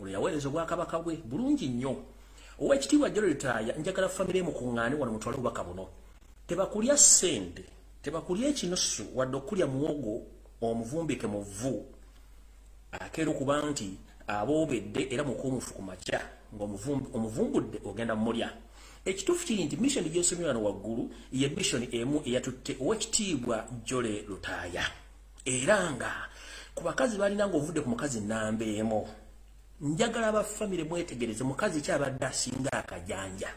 Ono yaweereza obwakabaka bwe bulungi nnyo. Owekitiibwa Jolly Lutaaya, njagala famire mukuŋŋaane wano mutwale obubaka buno. Tebakulya ssente, tebakulya ekinusu, wadde okulya muwogo omuvumbike mu vvu. Akeera okuba nti aboobedde era mukuumufu ku makya ng'omuvumbudde ogenda mulya. Ekituufu kiri nti mission gyensomye wano waggulu ye mission emu eyatutte owekitiibwa Jolly Lutaaya, era nga ku bakazi balina ng'ovudde ku mukazi namba emu. Njagala abafamire mwetegereze mukazi ki abadde asinga akajanja,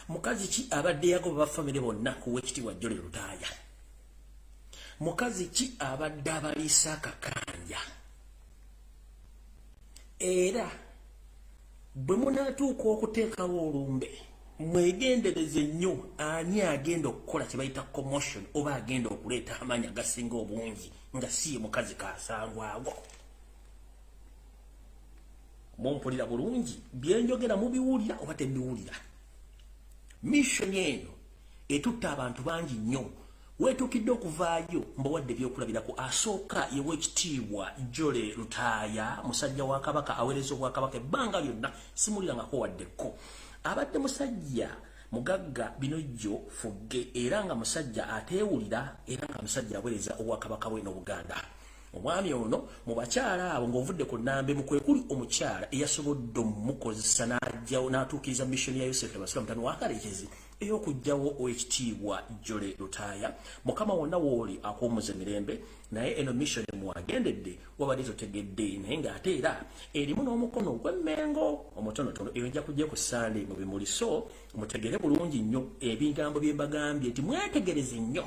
mukazi ki abadde yagoba bafamire bonna ku wekitiibwa Jolly Lutaaya, mukazi ki abadde abaliisa akakanja. Era bwe munaatuuka okuteekawo olumbe, mwegendereze nnyo ani agenda okukola kye bayita commotion oba agenda okuleeta amaanyi agasinga obungi nga si ye mukazi kasangwago. Mumpulira bulungi byenjogera? Mubiwulira oba tembiwulira? Mission eno etutta abantu bangi nnyo. Weetuukidde okuvaayo mbawadde ebyokulabirako. Asooka yewekitiibwa Jolly Lutaaya, musajja wa Kabaka, aweereza obwakabaka ebbanga lyonna simulirangako waddekko. Abadde musajja mugagga binojjo fugge, era nga musajja ateewulira, era nga musajja aweereza obwakabaka bwe n'Obuganda. Omwami ono mu bakyala abo ng'ovudde ku nnambe mu kwekuli omukyala eyasobodde omukozesa n'ajjawo n'atuukiriza mission ya Yosefu Basula mutano wa Kalekezi ey'okuggyawo owekitiibwa Jolly Lutaaya. Mukama wonna wooli akuwummuza emirembe. Naye eno mission mwagendedde wabadde totegedde, naye ng'ate era erimu n'omukono ogw'emmengo omutonotono. Eyo nja kujja ku Sande mu bimuli. So mutegere bulungi nnyo ebigambo bye mbagambye nti mwetegereze nnyo.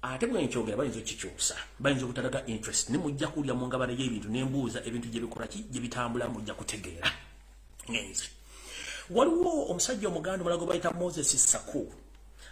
Ate bwe nkyogera bayinza okukikyusa, bayinza obutalaga interest, ne mujja kulya mu ngabana y'ebintu nembuuza ebintu gye bikola ki, gye bitambula, mujja kutegeera. Ngenze, waliwo omusajja Omuganda omulala gwe bayita Moses Saku.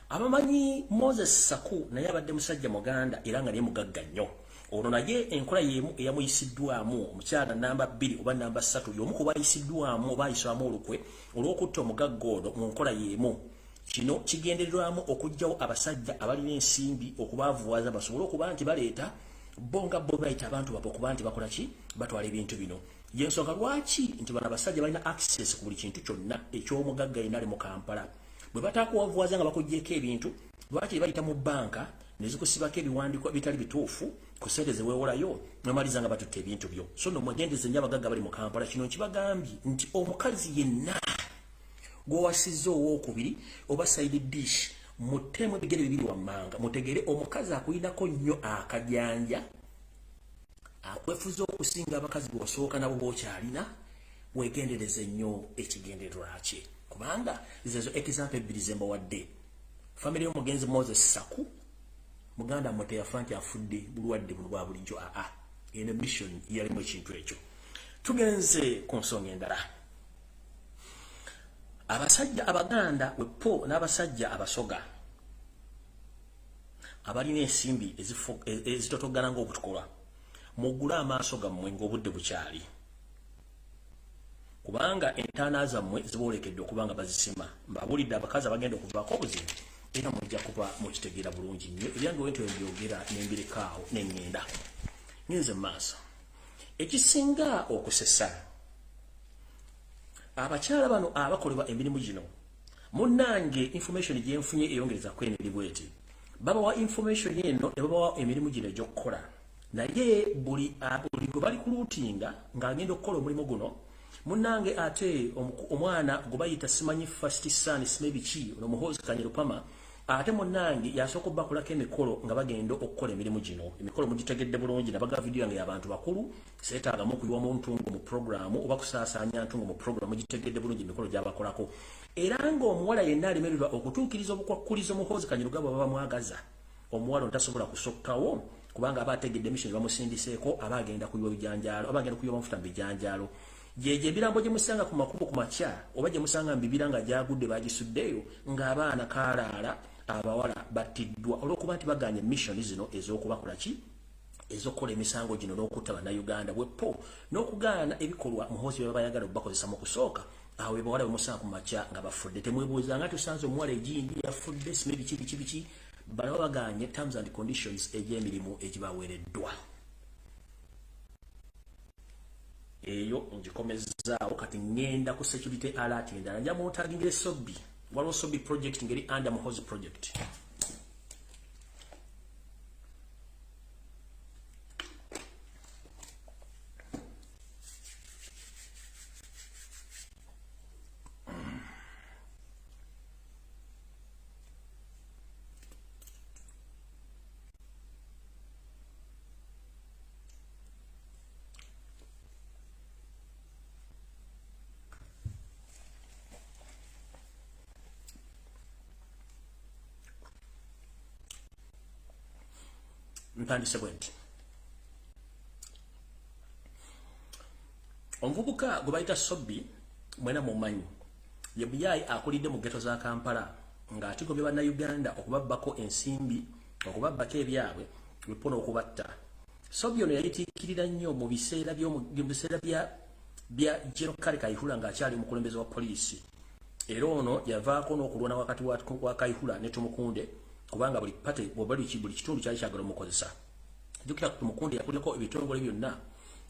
Abamanyi Moses Saku, naye abadde musajja Muganda era nga naye mugagga nnyo. Ono naye enkola y'emu eyamuyisiddwamu omukyala namba 2 oba namba 3, y'omu ku bayisiddwamu oba ayiswamu olukwe olw'okutta omugagga ono mu nkola y'emu. Kino kigendererwamu okuggyawo abasajja abalina ensimbi okubaavuwaza, basobole okuba nti baleeta bo nga bo bayita abantu baabwe okuba nti bakola ki, batwala ebintu bino. Yensonga lwaki nti bano abasajja balina access ku buli kintu kyonna eky'omugagga yenna ali mu Kampala. Bwe batakuwavuwaza nga bakugyeko ebintu, lwaki bayita mu banka ne zikusibako ebiwandiiko ebitali bituufu ku ssente ze weewolayo, nomaliza nga batutte ebintu byo? So no mwegendeze nnyo abagagga bali mu Kampala. Kino nkibagambye nti omukazi yenna gw'owasizza owookubiri oba side dish, muteemu ebigere bibiri wammanga. Mutegere omukazi akulinako nnyo akajanja, akwefuza okusinga abakazi bw'osooka nabo b'okyalina. Weegendereze nnyo ekigendererwa kye, kubanga zezo example ebbiri ze mbawadde. Famire y'omugenzi Moses Saku, muganda mmwe teyafa nti afudde bulwadde buno bwa bulijjo. Aa, eno mission yalimu ekintu ekyo. Tugenze ku nsonga endala. Abasajja Abaganda wepo n'abasajja Abasoga abalina ensimbi ezitotogana ng'obutukola, muggule amaaso gammwe ng'obudde bukyali, kubanga entaana zammwe ziboolekedde okuba nga bazisima. Mbabuulidde abakazi abagenda okuvaako obuzibu, era mujja kuba mukitegeera bulungi nnyo. Ebyange wentyo mbyogera nembirekaawo neŋŋenda ngenze mu maaso. Ekisinga okusesa, abakyala bano abakolebwa emirimu gino, munnange, information gyenfunye eyongereza kweno eri bweti: babawa information eno ne babawa emirimu gino egy'okukola, naye buli gwe bali kuluutinga ng'agenda okukola omulimu guno, munnange, ate omwana gwe bayita simanyi first son, simanyi biki, ono Muhoozi Kanyerupama, ate munnange yasooka obbakolako emikolo nga bagenda okukola emirimu gino. Emikolo mugitegedde bulungi, nabaga vidiyo yange y'abantu bakulu, seetaagamu okuyiwa mu ntungo mu programu oba kusaasaanya ntungo mu programu. Mugitegedde bulungi emikolo gy'abakolako, era ng'omuwala yenna alemererwa okutuukiriza obukwakkulizo Muhoozi Kanyerugaba baba bamwagaza, omuwala ono tasobola kusokkawo, kubanga aba ategedde mission bamusindiseeko, aba agenda kuyiwa bijanjaalo, aba agenda kuyiwa mafuta mu bijanjaalo. Gyegyo emirambo gye musanga ku makubo ku makya, oba gye musanga mu bibira nga gyagudde bagisuddeyo, ng'abaana kaalaala abawala battiddwa olw'okuba nti baganye mission zino ez'okubakola ki, ez'okukola emisango gino n'okutta Bannayuganda bwepo n'okugaana ebikolwa Muhoozi bye babayagala okubakozesa mu kusooka. Awo bawala bemusanga ku makya nga bafudde, temwebuuzanga tusanze omuwala egindi yafudde, sime biki biki biki. Bano baganye terms and conditions egy'emirimu egibaweereddwa. Eyo ngikomezaawo. Kati ŋŋenda ku security alert endala. Nja muntagingira Sobbi. Waliwo Sobbi project ngeri under Muhoozi project. Ntandise bwe nti: omuvubuka gwe bayita Sobbi, mwena mumanyi, ye muyayi akulidde mu ghetto za Kampala ng'atigomya Bannayuganda okubabbako ensimbi, okubabbako ebyabwe, wepo n'okubatta. Sobbi ono yayitiikirira nnyo mu biseera bya General Kale Kayihura ng'akyali omukulembeze wa poliisi. Era ono yavaako n'okulwana wakati wa Kayihura ne Tumukunde, kubanga buli pate buli kitundu kyali kyagala omukozesa. Jjukira Tumukunde yakulirako ebitongole byonna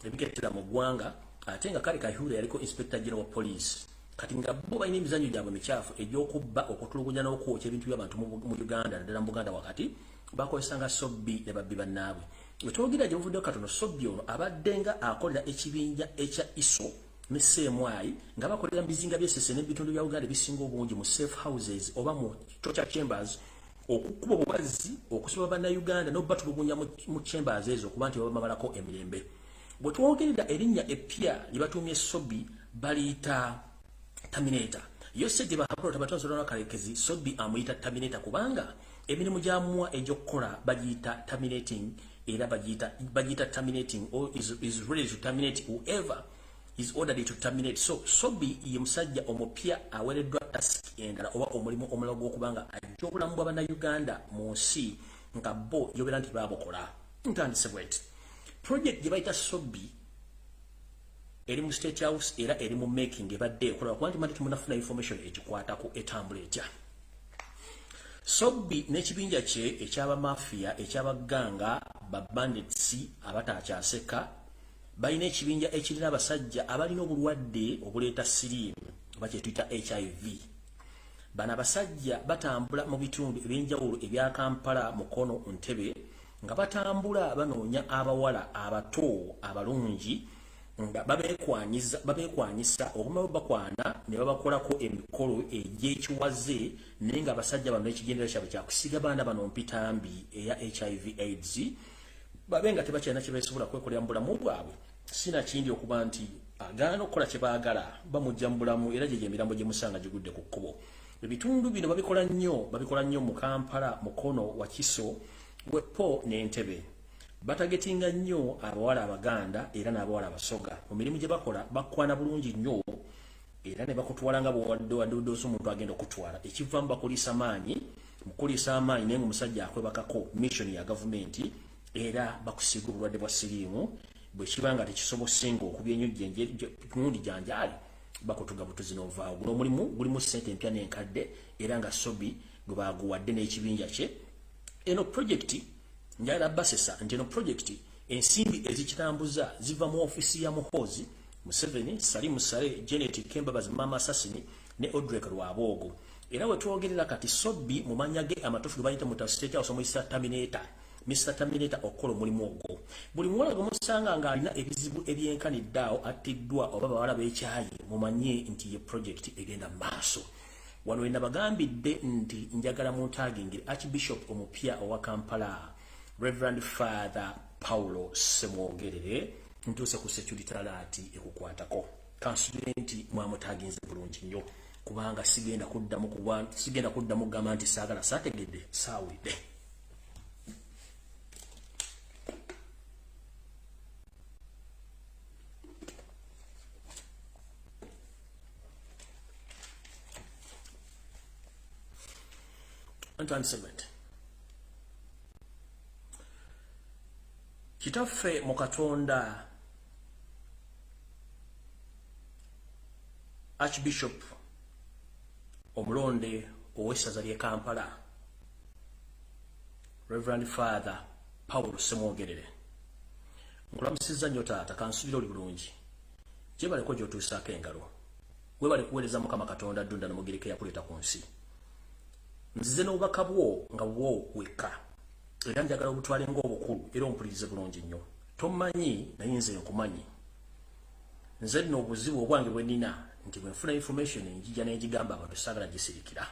ebikettera mu ggwanga, ate nga Kale Kayihura yaliko Inspector General wa police. Kati nga bo balina emizannyo gyabwe mikyafu egy'okubba, okutulugunya n'okwokya ebintu by'abantu mu Uganda, naddala mu Buganda wakati, bakozesanga Sobbi ne babbi bannaabwe. Wetwogerera gye buvuddeko katono, Sobbi ono abadde nga akolera ekibinja ekya ISO ne CMI, nga bakolera mu bizinga by'Essese n'ebitundu bya Uganda ebisinga obungi mu safe houses oba mu torture chambers, okukuba obubazzi, okusiba Bannayuganda n'okubatulugunya mu chambers ezo okuba nti babamalako emirembe. Bwe twogerera, erinnya eppya lye batuumye Sobbi baliyita Terminator. Yo sente bahakola tabatonsola Kalekezi, Sobbi amuyita Terminator kubanga emirimu gy'amuwa egy'okukola bagiyita terminating, era bagiyita terminating or is ready to terminate whoever is ordered to terminate. So Sobbi ye musajja omupya aweereddwa task endala oba omulimu omulala gw'okubanga ajja obulamu bwa Bannayuganda mu nsi nga bo yobeera nti baabukola. Ntandise bweti: project gye bayita Sobbi eri mu State House era eri mu making, ebadde ekola kuba nti mati temunafuna information egikwatako etambula etya. Sobbi n'ekibinja kye ekyabamafiya, ekyabaganga, ba bandits abatakyaseka, balina ekibinja ekirina abasajja abalina obulwadde obuleeta siriimu oba kyetuyita HIV. Bano abasajja batambula mu bitundu ebyenjawulo ebya Kampala, Mukono, Ntebe, nga batambula banoonya abawala abato abalungi, nga babeekwanyisa okumala bakwana ne babakolako emikolo egy'ekiwaze, naye nga abasajja bano ekigendera kyabwe kyakusiga baana bano mpitambi eya HIV AIDS, babe nga tebakyalina kye beesobola kwekolera mu bulamu bwabwe, sinakindi okuba nti agaana okukola kye baagala bamujja mu bulamu. Era gye emirambo gye musanga gigudde ku kkubo. Ebitundu bino babikola nnyo, babikola nnyo mu Kampala, Mukono, Wakiso, Wepo n'Entebe. Batagetinga nnyo abawala Abaganda era n'abawala Abasoga. Mu mirimu gye bakola bakwana bulungi nnyo era ne bakutwala nga bw'owadde wadde omuntu agenda okutwala. Ekivaamu bakuliisa maanyi, mukuliisa amaanyi naye ng'omusajja akwebakako mission ya gavumenti, era bakusiiga obulwadde bwa siriimu. Bwe kiba nga tekisobose ng'okubya ennyo gundi janjaali, bakutuga butuzi n'ovaawo. Guno omulimu gulimu ssente empya n'enkadde, era nga Sobbi gwe baguwadde n'ekibinja kye. Eno project njagala basesa nti eno project ensimbi ezikitambuza ziva mu ofiisi ya Muhoozi Museveni, Salim Saleh, Janet Kembabazi, Mama Assassin ne Odrek Rwabwogo. Era we twogerera kati, Sobbi mu mannya ge amatuufu ge bayita mu State House omuyisa Terminator, Mr Terminator, okukola omulimu ogwo. Buli muwala gwe musanga ng'alina ebizibu ebyenkanidde awo, attiddwa oba bawala beekyaye, mumanye nti ye project egenda mu maaso. Wano we nabagambidde nti njagala muntagingire Archbishop omupya owa Kampala, Reverend Father Paulo Semwogerere. Ntuuse ku security alert ekukwatako. Kansubire nti mwamutaginze bulungi nnyo, kubanga sigenda kuddamu kugamba nti saagala, saategedde, saawulidde. Antoine segment. Kitaffe mu Katonda, Archbishop omulonde ow'essaza ly'e Kampala, Reverend Father Paul Semwogerere, nkulamusizza nnyo taata. Kansubira oli bulungi. Gyebaleko gy'otuusaako engalo. Webale kuweereza Mukama Katonda Ddunda n'Omugereka eyakuleeta ku nsi. Nzize n'obubaka bwo nga bwo wekka. Era njagala obutwale ng'obukulu era ompulirize bulungi nnyo. Tommanyi naye nze nkumanyi. Nze nno obuzibu obwange bwe nnina nti bwe nfuna information njija ne ngigamba abantu, saagala gisirikira.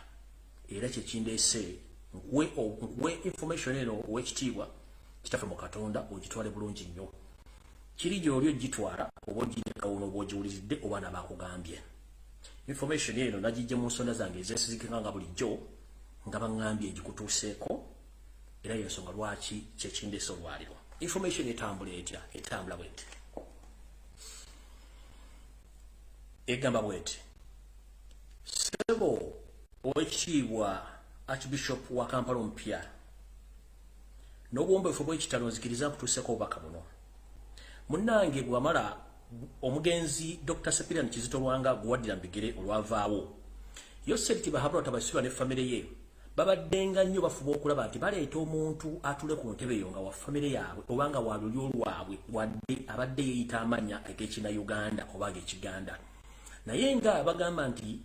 Era kye kindeese nkuwe information eno, ow'ekitiibwa kitaffe mu Katonda, ogitwale bulungi nnyo. Kiri gy'oli ogitwala oba ogireka wono oba ogiwuliridde oba nabaakugambye. Information eno nagijje mu nsonda zange ezeesigika nga bulijjo nga baŋŋambye egikutuuseeko, era y'ensonga lwaki kyekindeese olwaliro. Information etambula etya? Etambula bweti, egamba bweti: Ssebo ow'ekitiibwa Archbishop wa Kampala omupya, n'obuwombeefu bw'ekitalo nzikiriza nkutuuseeko obubaka buno. Munnange, bwamala omugenzi Dr. Cyprian Kizito Lwanga gwewaddira mu bigere olwavaawo, Yoseri Tibahabulwa Tabasirwa ne famire ye babaddenga nnyo bafuba okulaba nti baleeta omuntu atule ku ntebe eyo nga wa famire yaabwe oba nga wa lulyo lwabwe, wadde abadde yeeyita amannya ag'Ekinnauganda oba ag'Ekiganda. Naye nga bagamba nti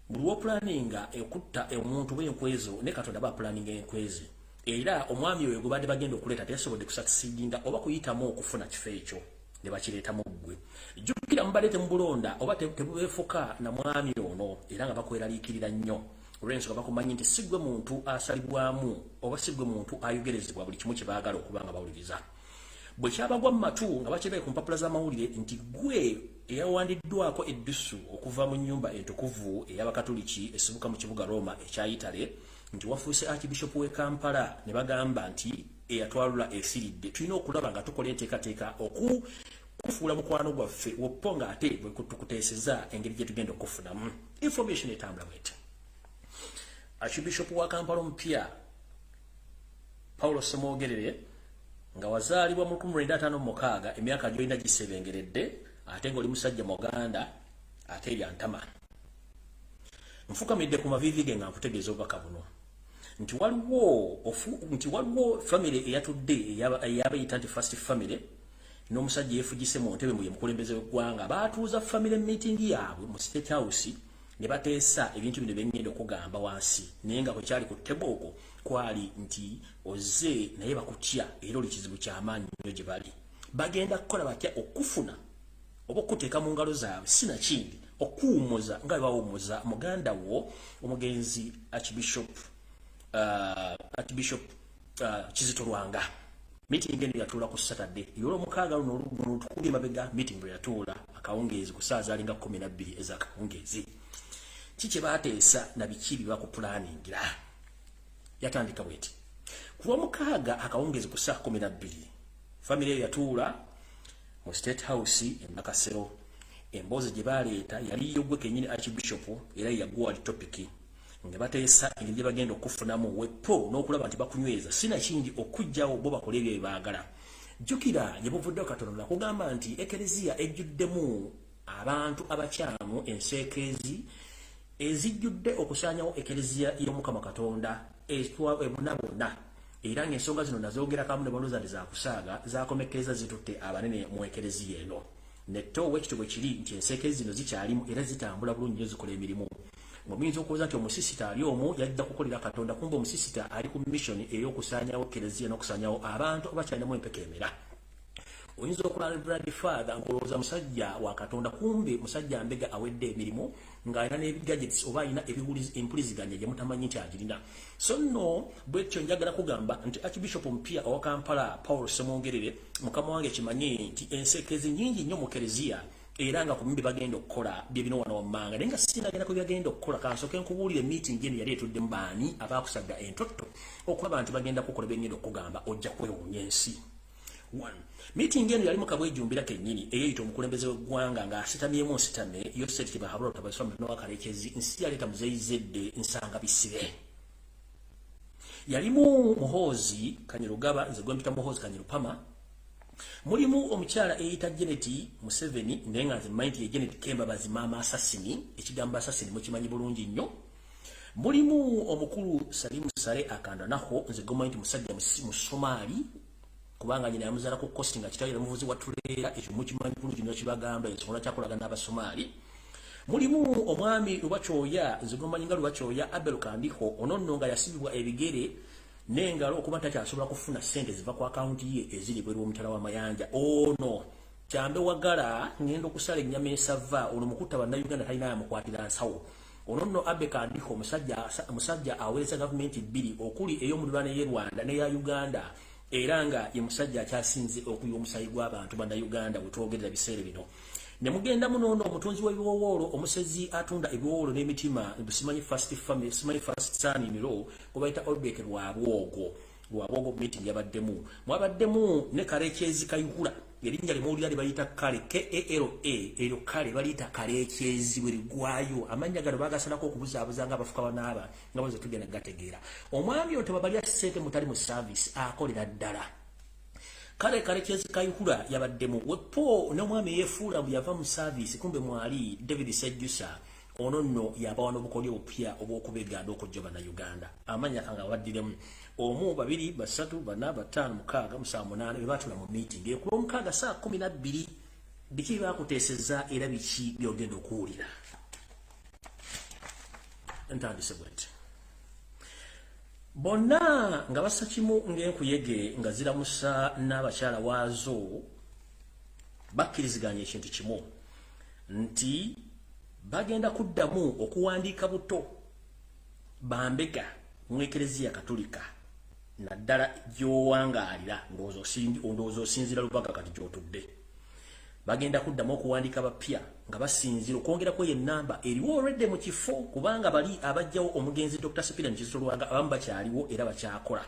buli wopulaninga okutta omuntu oba enkwezo, ne Katonda bapulaninga enkwezi. Era omwami oyo gwe badde bagenda okuleeta teyasobodde kusucceedinga oba kuyitamu okufuna kifo ekyo, ne bakireetamu ggwe. Jjukira mubadde temubulonda oba tebubeefuka na mwami ono, era nga bakweraliikirira nnyo olw'ensonga bakumanyi nti si ggwe muntu asalibwamu oba si ggwe muntu ayogerezebwa buli kimu kye baagala okuba nga bawuliriza. Bwe kyabagwa mu matu nga bakirabe ku mpapula z'amawulire nti ggwe eyawandiddwako eddusu okuva mu nnyumba entukuvu ey'Abakatuliki esibuka mu kibuga Roma ekya Italy nti wafuuse Archbishop w'e Kampala, ne bagamba nti eyatwalula efiridde, tulina okulaba nga tukola enteekateeka okukufuula mukwano gwaffe woppo ng'ate bwe tukuteeseza engeri gye tugenda okufunamu. Information etambula bweti: Archbishop wa Kampala omupya Paulo Ssemwogerere, nga wazaalibwa mu 1956, emyaka gy'olina gisebengeredde, ate ng'oli musajja Muganda ate eryantama, nfukamidde ku maviivi ge nga nkutegeeza obubaka buno nti waliwo famire eyatudde eyabayita nti First Family n'omusajja yeefugise mu ntebe mu ye mukulembeze w'eggwanga. Baatuuza family meeting yaabwe mu State House ne bateesa ebintu bino byengenda okugamba wansi. Naye nga bwe kyali ku table okwo kwali nti ozze naye bakutya era oli kizibu kyamaanyi nnyo gye bali. Bagenda kukola batya okufuna oba okuteeka mu ngalo zaabwe, sinakindi okuwummuza nga bwe bawummuza muganda wo omugenzi Archbishop Kizito Lwanga. Meeting eno yatuula ku Saturday ey'olwomukaaga luno lutukubye emabega. Meeting bwe yatuula akawungeezi ku ssaawa zaalinga 12 ez'akawungeezi, ki kye baateesa na biki bye bakupulaningira? Yatandika bweti: ku lwomukaaga akawungeezi ku ssaawa 12, famire eyo yatuula mu State House e Nakasero. Emboozi gye baleeta yali yogwe kennyini Archbishop, era yaguwa topic nga bateesa engeri gye bagenda okufunamu wepo n'okulaba nti bakunyweza, sinakindi okuggyawo bo bakole ebyo bye baagala. Jjukira gye buvuddeho katono nakugamba nti ekereziya ejjuddemu abantu abakyamu, enseekeezi ezijjudde okusaanyawo ekereziya y'Omukama Katonda ebona bonna. Era ng'ensonga zino nazoogerakamu ne balowooza nti zakusaaga, zakomekkereza zitutte abanene mu ekereziya eno. Netto owekityo bwe kiri nti enseekeezi zino zikyalimu era zitambula bulungi nnyo, zikola emirimu. Muyinza okuwoza nti omusisita ali omu yajja kukolera Katonda, kumba omusisita ali ku mission ey'okusaanyawo kereziya n'okusaanyawo abantu abakyalinamu empeka emera. Oyinza okulaba Reverend Father ng'olowooza musajja wa Katonda, kumbe musajja mbega awedde emirimu ng'alina n'ebigadgets oba alina empuliziganya gye mutamanyi nti agirina. So nno bwetyo njagala kugamba nti Archbishop omupya owa Kampala Paul Ssemwogerere, mukama wange, kimanyi nti ensekezi nyingi nnyo mu kereziya, era nga ku bimbi bagenda okukola bye bino wano wammanga. Naye nga sinagenda ku byagenda okukola, kansooke nkubuulire meeting eno yali etuddemu baani abaakusagga entotto okulaba nti bagenda kukola byengenda okugamba. Ojja kwewuunya ensi. One meeting eno yali mu Kabwejumbira kennyini eyeyita omukulembeze w'eggwanga ng'asitamyemu nsitame Yoseri Tibahabula Tabaswa Nowakalekezi nsi yaleeta Muzeyizedde nsanga bisibe. Yalimu Muhoozi Kanyirugaba, nze gwe mpita Muhoozi Kanyirupama. Mulimu omukyala eyita Janet Museveni, naye nga nze mmanyi nti ye Janet Kembabazi maama assassin. Ekigambo assassin mukimanyi bulungi nnyo. Mulimu omukulu Salimu Sale Akandanaho, nze gwe mmanyi nti musajja Musomaali. Kubanga nyina yamuzaala ku coast nga kitaawe muvuzi wa tuleera. Ekyo mukimanyi bulungi nnyo, kibagamba ensonga kyakolagana n'Abasomaali. Mulimu omwami Lubakyoya, nze gomanyi nga Lubakyoya Abel Kandiho. Ono nno nga yasibibwa ebigere n'engalo okuba takyasobola kufuna ssente ziva ku akawunti ye eziri bweru w'omutala w'amayanja. Ono Kyambe Wagala, ngenda okusala ennyama esava. Ono mukutta Bannayuganda, talina yamukwatira nsawo. Ono nno Abe Kandiho omusajja aweereza gavumenti bbiri, okuli ey'omuliraano ey'e Rwanda n'eya Uganda, era nga ye musajja akyasinze okuyiwa omusaayi gw'abantu Bannayuganda wetwogerera biseera bino. Ne mugendamu noono omutunzi w'ebiwowoolo, omusezi atunda ebiwowoolo n'emitima, simanyi first family, simanyi first son in law, gwe bayita Olbek Rwabwogo. Rwabwogo meeting yabaddemu, mwabaddemu ne Karekyezi Kayihura. Erinnya limuwulira lye bayita Kale, Kala, eryo Kale baliyita Kalekyezi bwe ligwayo. Amannya gano bagasalako okubuzaabuza nga abafuka banaaba nga baze tugenda gategeera. Omwami oyo tebabalya ssente mutali mu service, akolera ddala. Kale Karekyezi Kayihura yabaddemu wepo n'omwami yeefuula mbu yava mu service, kumbe mwali David Sejjusa. Ono nno yabawa n'obukodyo obupya obw'okubega n'okujja Bannayuganda. Amannya kanga baddiremu: omu, babiri, basatu, bana, bataano, mukaaga, musanvu, munaana, be baatula mu meeting ekuba omukaaga saa 12. Biki byakuteeseza era biki byogenda okuwulira? Ntandise bwe nti: bonna nga bassa kimu ng'enkuyege nga ziramusa n'abakyala waazo, bakkiriziganya ekintu kimu nti bagenda kuddamu okuwandiika buto bambega mu Ekereziya Katolika, naddala gy'owangaalira. Ndowooza osinziira Lubaga kati gy'otudde. Bagenda kuddamu okuwandiika bapya nga basinziira okwongerako ye namba eriwo olwedde mu kifo, kubanga bali abajjawo omugenzi Dr. Cyprian Kizito Lwanga abamu bakyaliwo era bakyakola,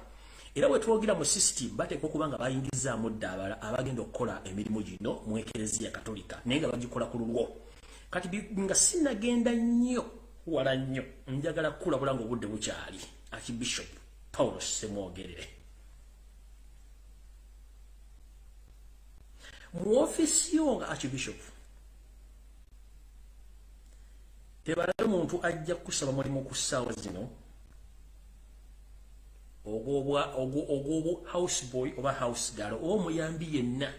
era bwe twogera mu system bateekwa okuba nga bayingizaamu dda abalala abagenda okukola emirimu gino mu Ekereziya Katolika, naye nga bagikola ku lulwo. Kati nga sinagenda nnyo wala nnyo, njagala kukulabula nga obudde bukyali. Archbishop Paulo Ssemwogerere, mu ofiisi yo nga archbishop tebalayo muntu ajja kukusaba mulimu ku ssaawa zino ogw'obwa house boy oba house girl oba omuyambi yenna.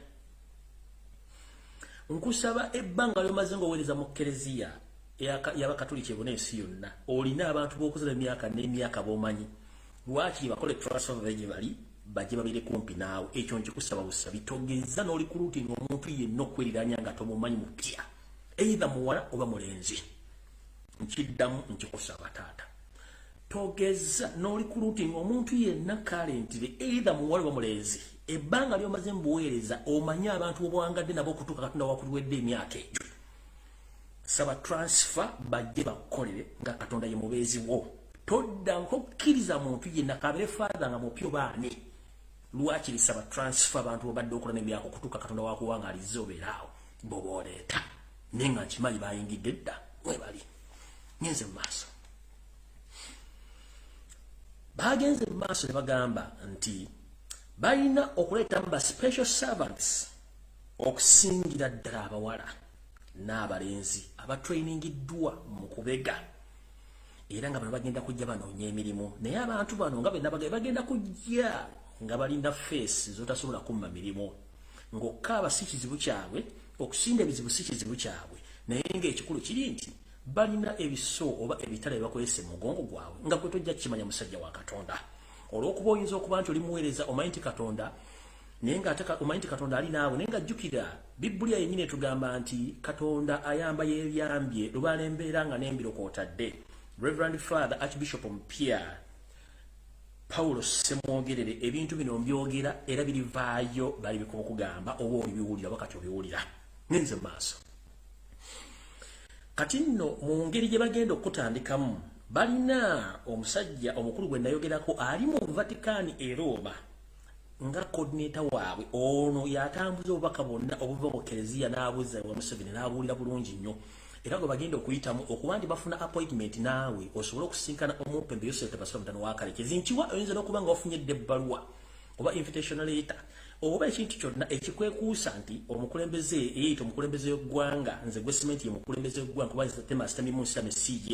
Nkusaba, ebbanga lyomaze ng'oweereza mu kereziya y'Abakatoliki ebona ensi yonna, olina abantu b'okuzala emyaka n'emyaka b'omanyi. Lwaki bakole transfer gye bali, bajje babire kumpi naawe? Ekyo nkikusaba busabi. Togeza n'orecruitinga omuntu yenna okweriranya nga tomumanyi mupya, either muwala oba mulenzi. Nkiddamu, nkikusaba taata, togeza n'orecruitinga omuntu yenna currently, either muwala oba mulenzi. Ebbanga lyomaze mu buweereza, omanyi abantu obuwangadde nabo okutuuka Katonda wakuliwedde emyaka egyo. Saba transfer bajje bakukolere nga Katonda ye mubeezi wo. Todda nkokkiriza muntu yenna, kabere father nga mupya oba ani. Lwakiri saba transfer abantu obadde okola n'emyaka okutuuka Katonda wakuwanga alizze obeeraawo bw'oba oleeta, naye nga nkimanyi bayingidde dda mwebali. Ngenze mu maaso. Bagenze mu maaso ne bagamba nti balina okuleetamu ba special servants, okusingira ddala abawala n'abalenzi abatrainingiddwa mu kubega, era nga bano bagenda kujja banoonya emirimu. Naye abantu bano nga benna bagenda kujja nga balina face zotasobola kumma mirimu, ng'okkaaba si kizibu kyabwe, okusinda ebizibu si kizibu kyabwe, naye ng'ekikulu kiri nti balina ebiso oba ebitala bye bakozesa mu mugongo gwabwe nga gwe tojja kukimanya. Musajja wa Katonda, olw'okuba oyinza okuba nti oli muweereza, omanyi nti Katonda, naye nga ate omanyi nti Katonda ali naawe, naye nga jjukira Bibuliya yennyini etugamba nti Katonda ayamba yebyambye lubaala embeera nga n'embiro kw'otadde. Reverend Father Archbishop omupya Paulo Ssemwogerere, ebintu bino mbyogera era birivaayo, bali bikubakugamba oba olibiwulira oba kati obiwulira. Ngenze mu maaso. Kati nno mu ngeri gye bagenda okutandikamu, balina omusajja omukulu gwe nayogerako ali mu Vatican e Roma nga coordinator waabwe. Ono yatambuza obubaka bwonna obuva mu kereziya n'abuza wa Museveni n'abuulira bulungi nnyo, era gwe bagenda okuyitamu okuba nti bafuna appointment naawe osobole okusinkana omumpembe Yosef Tabasira mutano wa Kalekezi. Nkiwa oyinza n'okuba nga wafunye dda ebbaluwa oba invitation letter oba ekintu kyonna ekikwekuusa nti omukulembeze eyeyita omukulembeze w'eggwanga, nze gwe simenti ye mukulembeze w'eggwanga, kuba nze temasitami mu nsitame CJ,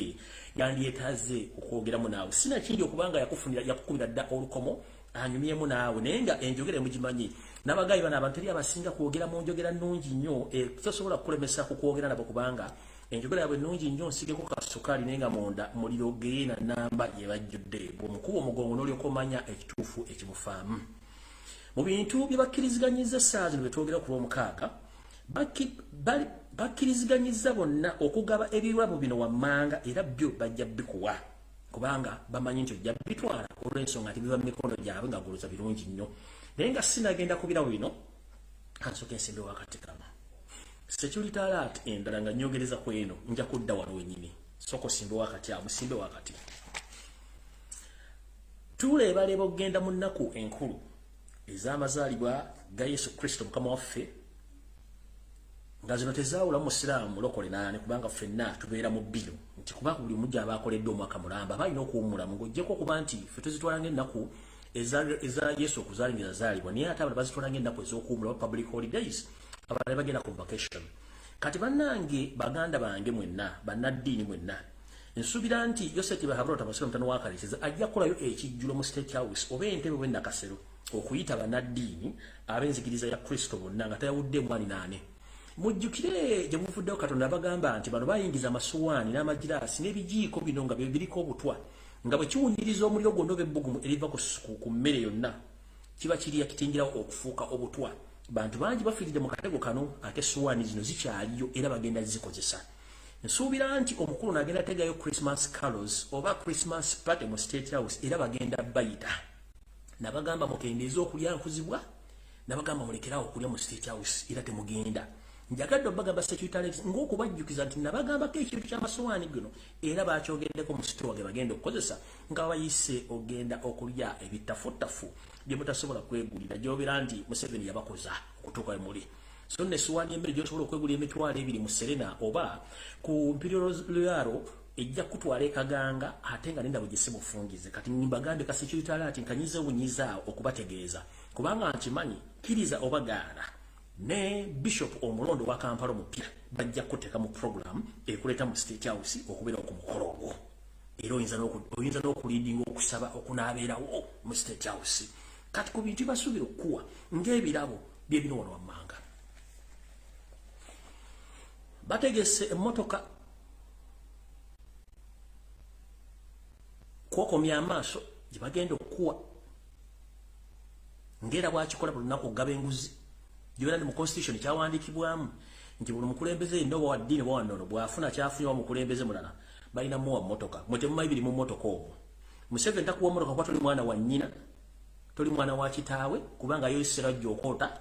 yandyetaaze okwogeramu naawe, sinakindi okubanga yakufunira yakukubira dda olukomo. Anyumyemu naawe, naye nga enjogera emugimanyi. N'abagayi bano abantu eri abasinga kwogera mu njogera nnungi nnyo, tosobola kukulemesa ku kwogera nabo kubanga enjogera yaabwe nnungi nnyo, nsigeko kasukaali, naye nga munda muliro geena namba gye bajjudde. Bw'omukuba omugongo n'olyoka omanya ekituufu ekimufaamu. Mu bintu bye bakkiriziganyiza essaawa zino bye twogera ku Lwomukaaga, bakkiriziganyizza bonna okugaba ebirabo bino wammanga, era byo bajja bikuwa kubanga bamanyi nti ojja bitwala olw'ensonga nti biva mu mikono gyabwe nga goloza birungi nnyo. Naye nga sinagenda ku birabo bino, kansooka ensimbe wakati kano security alert endala nga nyogereza ku eno, nja kudda wano wennyini. Sooka osimbe wakati awo, musimbe wakati. Tuleebaleeba okugenda mu nnaku enkulu ez'amazaalibwa ga Yesu Kristo Mukama waffe, nga zino tezaawulamu musiraamu, mulokole naani, kubanga ffenna tubeera mu bbiro nti kubanga buli mujja aba akoledde omwaka mulamba aba alina okuwummulamu, ng'oggyeko okuba nti ffe tuzitwala ng'ennaku eza Yesu okuzaalibwa yazaalibwa, naye ate abalala bazitwala ng'ennaku ez'okuwummula, public holidays, abalala bagenda ku vacation. Kati bannange, baganda bange mwenna bannaddiini mwenna, nsuubira nti Yosef Bahabura Tabasira mutano wa Kalekeza ajja kukolayo ekijjulo mu State House oba entebe oba Nakasero okuyita bannaddiini ab'enzikiriza ya Kristo bonna nga tayawudde mwani naane. Mujjukire gye buvuddewo Katonda bagamba nti bano bayingiza amasuwaani n'amagiraasi n'ebijiiko bino nga biriko obutwa, nga bwe kiwunyiriza omuliro gwonna oba ebbugumu eriva ku mmere yonna kiba kiriya kitingirawo okufuuka obutwa. Bantu bangi bafiiridde mu katego kano ak'essuwaani zino zikyaliyo era bagenda zikozesa. Nsuubira nti omukulu n'agenda tegayo Christmas carols oba Christmas party mu State House, era bagenda bayita. Nabagamba mukendeeze okulya nkuzibwa, nabagamba mulekerawo okulya mu State House, era temugenda. Njagadde obagamba security alert ng'okubajjukiza nti nabagambako ekintu ky'amasowaani gino, era bakyogeddeko mu sitowa ge bagenda okukozesa nga bayise ogenda okulya ebitafutafu bye mutasobola kwegulira, gy'obeera nti Museveni yabakoza okutuuka we muli. So nno essowaani y'emmere gy'osobola okwegulira 20,000 mu Serena oba ku Imperial Royal ejja kutwala ekaganga, ate nga nendabo gye simufungize. Kati mbagambe ka security alert nkanyize bunyiza okubategeeza, kubanga nkimanyi kkiriza oba gaana, ne Bishop omulondo wa Kampala omupya bajja kuteeka mu program ekuleeta mu State House okubeerawo ku mukolo ogwo, era oyinza n'okulidinga okusaba okunaabeerawo mu State House. Kati ku bintu basuubira okukuwa ng'ebirabo bye bino wano wammanga: bategese emmotoka kwokomya amaaso gye bagenda okukuwa, ng'era bwakikola buli lunaku okugaba enguzi gyobeera ndi mu constitution kyawandiikibwamu nti buli mukulembeze yenna oba wa ddiini oba wannono bw'afuna kyafunye oba mukulembeze mulala balina muwa mmotoka. Mwe temumanyi biri mu mmotoka omwo. Museveni takuwa mmotoka kuba toli mwana wa nnyina, toli mwana wa kitaawe, kubanga yo Sirajja okoota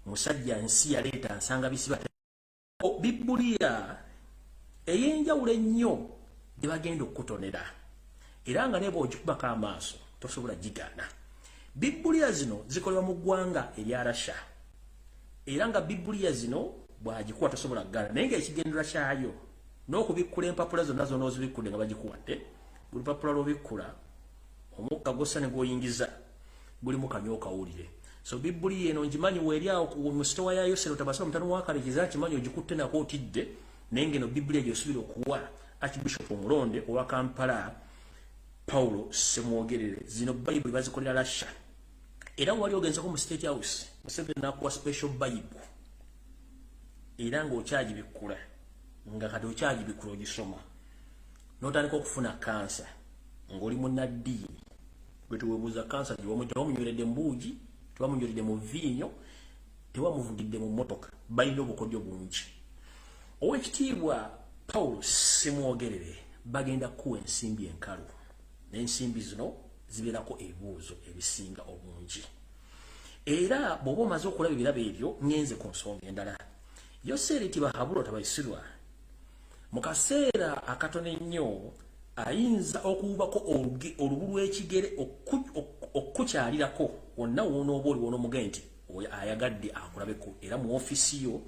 musajja nsi yaleeta nsanga bisiba. Bibuliya ey'enjawulo ennyo gye bagenda okukutonera, era nga naye bw'ogikubako amaaso tosobola gigaana. Bibuliya zino zikolebwa mu ggwanga erya Russia, era nga bibuliya zino bw'agikuwa tosobola kugaana, naye ng'ekigendera kyayo n'okubikkula empapula zonna zonna ozibikudde nga bagikuwadde, buli lupapula lw'obikkula omukka gwossa ne gw'oyingiza gulimu kanywa okawulire. So bibuliya eno ngimanyi weeri awo ku mu sitowa ya Yosero Tabasaba mutano wa Kalekeza, nkimanyi ogikutte nako otidde, naye ng'eno bibuliya gy'osuubira okuwa Archbishop omulonde owa Kampala Paulo Ssemwogerere. Zino Bayibuli bazikolera Russia, era wali ogenzeko mu State House, Museveni n'akuwa special Bible, era ng'okyagibikkula, nga kati okyagibikkula ogisoma n'otandika okufuna kansa ng'oli munnaddiini gwe teweebuuza kansa gye tewamunyweredde mu buugi, tewamunyweredde mu viinyo, tewamuvugidde mu mmotoka. Balina obukodyo bungi. Owekitiibwa Paulo Ssemwogerere bagenda kukuwa ensimbi enkalu, n'ensimbi zino zibeerako ebibuuzo ebisinga obungi. Era bw'oba omaze okulaba ebirabo ebyo, ngenze ku nsonga endala. Yoseeri Tibahabulwa Tabaisirwa mu kaseera akatono ennyo ayinza okuwubako olubu lw'ekigere okukukyalirako wonna wonooba oli wonoomuge nti oyo ayagadde akulabeko, era mu ofiisi yo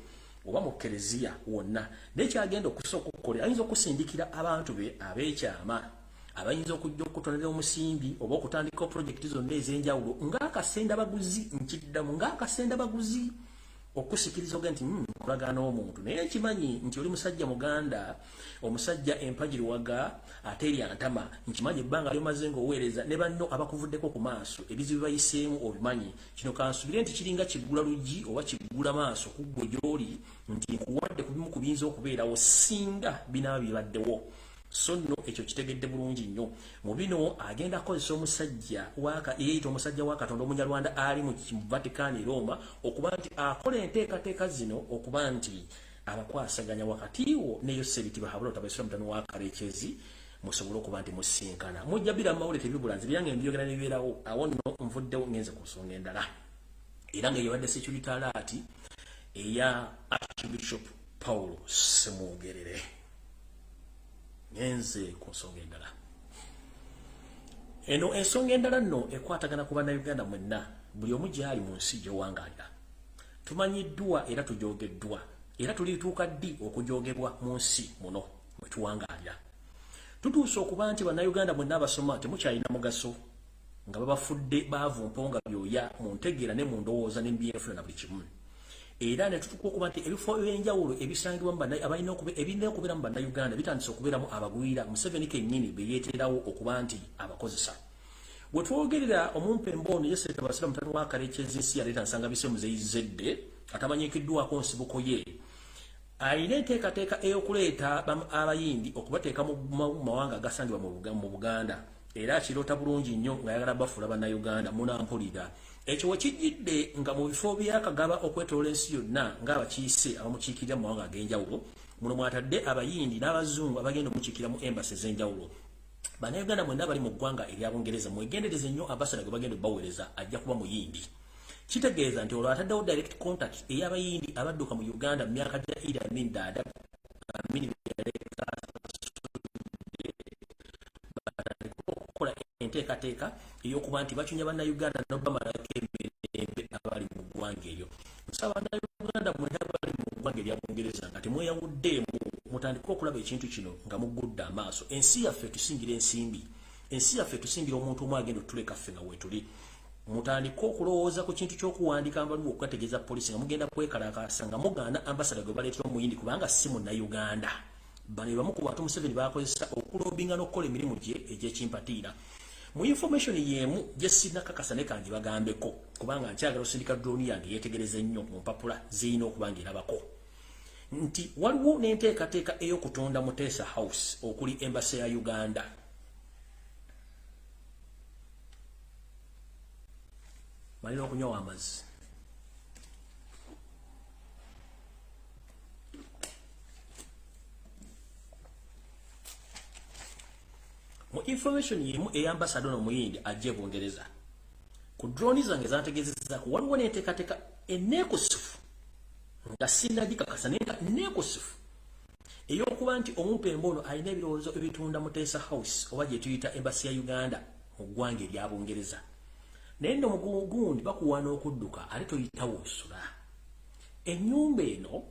oba mu kereziya wonna. Naye kyagenda okusooka okukolera, ayinza okusindikira abantu be ab'ekyama abayinza okujja okutonera omusimbi oba okutandika pulojekiti zonna ez'enjawulo ng'akasenda baguzi. Nkiddamu, ng'akasenda baguzi. Okusikiriza oga nti nkolagana n'omuntu, naye nkimanyi nti oli musajja muganda, omusajja empagirwaga ate eryantama. Nkimanyi ebbanga lyomaze ng'oweereza ne banno abakuvuddeko ku maaso, ebizibu bayiseemu obimanyi. Kino kansubire nti kiringa kiggula luggi oba kiggula maaso ku ggwe gy'oli, nti nkuwadde ku bimu ku biyinza okubeerawo singa binaaba bibaddewo. So nno ekyo kitegedde bulungi nnyo. Mu bino agenda kukozesa omusajja yeeyita omusajja wa Katonda omunyarwanda ali mu Vatican e Roma, okuba nti akola enteekateeka zino, okuba nti abakwasaganya wakati wo ne Yoseri Tibahabula Otabaisira mutano wa Karekyezi, musobole okuba nti musinkana. Mujja bira mawulire, tebibula, nze byange mbyogera nebibeerawo. Awo nno nvuddewo, ngenze ku nsonga endala, era nga yebadde security alert eya Archbishop Paul Ssemwogerere. Ngenze ku nsonga endala. Eno ensonga endala nno ekwatagana ku Bannayuganda mwenna, buli omu gyali mu nsi gy'owangaalira. Tumanyiddwa era tujogeddwa, era tulituuka ddi okujogebwa mu nsi muno mwe tuwangaalira? Tutuuse okuba nti Bannayuganda mwenna abasoma temukyalina mugaso, nga babafudde baavu mponga byoya mu ntegeera ne mu ndowooza ne mbyenfuna na buli kimu. Era ne tutuuka okuba nti ebifo ebyenjawulo ebisangibwa abalina ebirina okubeera mu Bannayuganda bitandise okubeeramu abagwira, Museveni kennyini be yeeteerawo okuba nti abakozesa. We twogerera, omumpembe ono Yoseri Tabasira mutano wa Karekyezi, nsi yaleeta nsanga bise muzeyizedde atamanyikiddwako nsibuko ye, alina enteekateeka ey'okuleeta Abayindi okubateeka mu mawanga agasangibwa mu Buganda, era akiroota bulungi nnyo ng'ayagala bafuula Bannayuganda. Munampulira, ekyo wekijjidde nga mu bifo byakagaba okwetoola ensi yonna ng'abakiise abamukiikirira mu mawanga ag'enjawulo, muno mwatadde Abayindi n'Abazungu abagenda omukiikira mu embassy ez'enjawulo. Bannayuganda mwenna bali mu ggwanga erya Bungereza, mwegendereze nnyo ambassador gwe bagenda obbaweereza, ajja kuba Muyindi. Kitegeeza nti olwo ataddewo direct contact ey'Abayindi abadduka mu Uganda mu myaka gya Idi Amin Dada. Amin yaleka batandika okukola enteekateeka ey'okuba nti bacunya Bannayuganda n'obamalako emirembe abali mu ggwanga eryo. Nsaba Bannayuganda mwenna bali mu ggwanga erya Bungereza nga temweyawuddeemu, mutandike okulaba ekintu kino nga muggudde amaaso. Ensi yaffe tusingira ensimbi, ensi yaffe tusingira omuntu omu agenda otuleka ffe nga weetuli. Mutandike okulowooza ku kintu ky'okuwandiika amabaluwa okugategeeza poliisi nga mugenda kwekalakaasa nga mugaana ambassador gwe baleetera Omuyindi, kubanga si Munnayuganda. Bano bamu ku bantu Museveni bakozesa okulobinga n'okukola emirimu gye egy'ekimpatiira. Mu information y'emu gye sinnakakasa, ne kangi bagambeko, kubanga nkyagala osindika drone yange yeetegereze nnyo mu mpapula zirina okuba ng'erabako nti waliwo n'enteekateeka ey'okutunda Muteesa House okuli embassy ya Uganda. Malina okunywa amazzi. Mu information yemu ey'ambassador n'Omuyindi ajja e Bungereza, ku drone zange zantegeezezzaako, waliwo n'enteekateeka eneekusifu nga sinnagikakasa, naye nga neekusifu, ey'okuba nti omumpembe ono alina ebirowoozo ebitunda Muteesa House oba gye tuyita embassy ya Uganda mu ggwanga erya Bungereza. Naye nno mugundi bakuwaana okudduka ate toyitawo osula. Ennyumba eno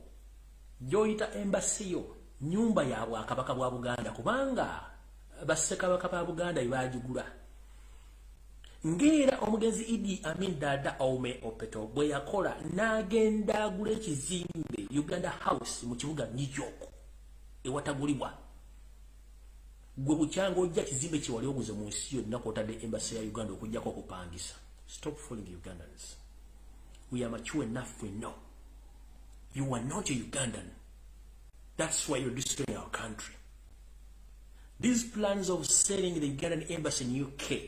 gy'oyita embassy yo nnyumba ya Bwakabaka bwa Buganda, kubanga bassekabaka ba Buganda bye baagigula, ng'era omugenzi Idi Amin Dada Aume Opeto bwe yakola n'agenda agula ekizimbe Uganda House mu kibuga New York ewatagulibwa. Gwe bukyanga ojja kizimbe kye wali oguze mu nsi yonna kwotadde embassy ya Uganda okuggyako okupangisa. Stop fooling Ugandans. We are mature enough, we know you are not a Ugandan. That's why you're destroying our country. These plans of selling the Ugandan embassy in UK,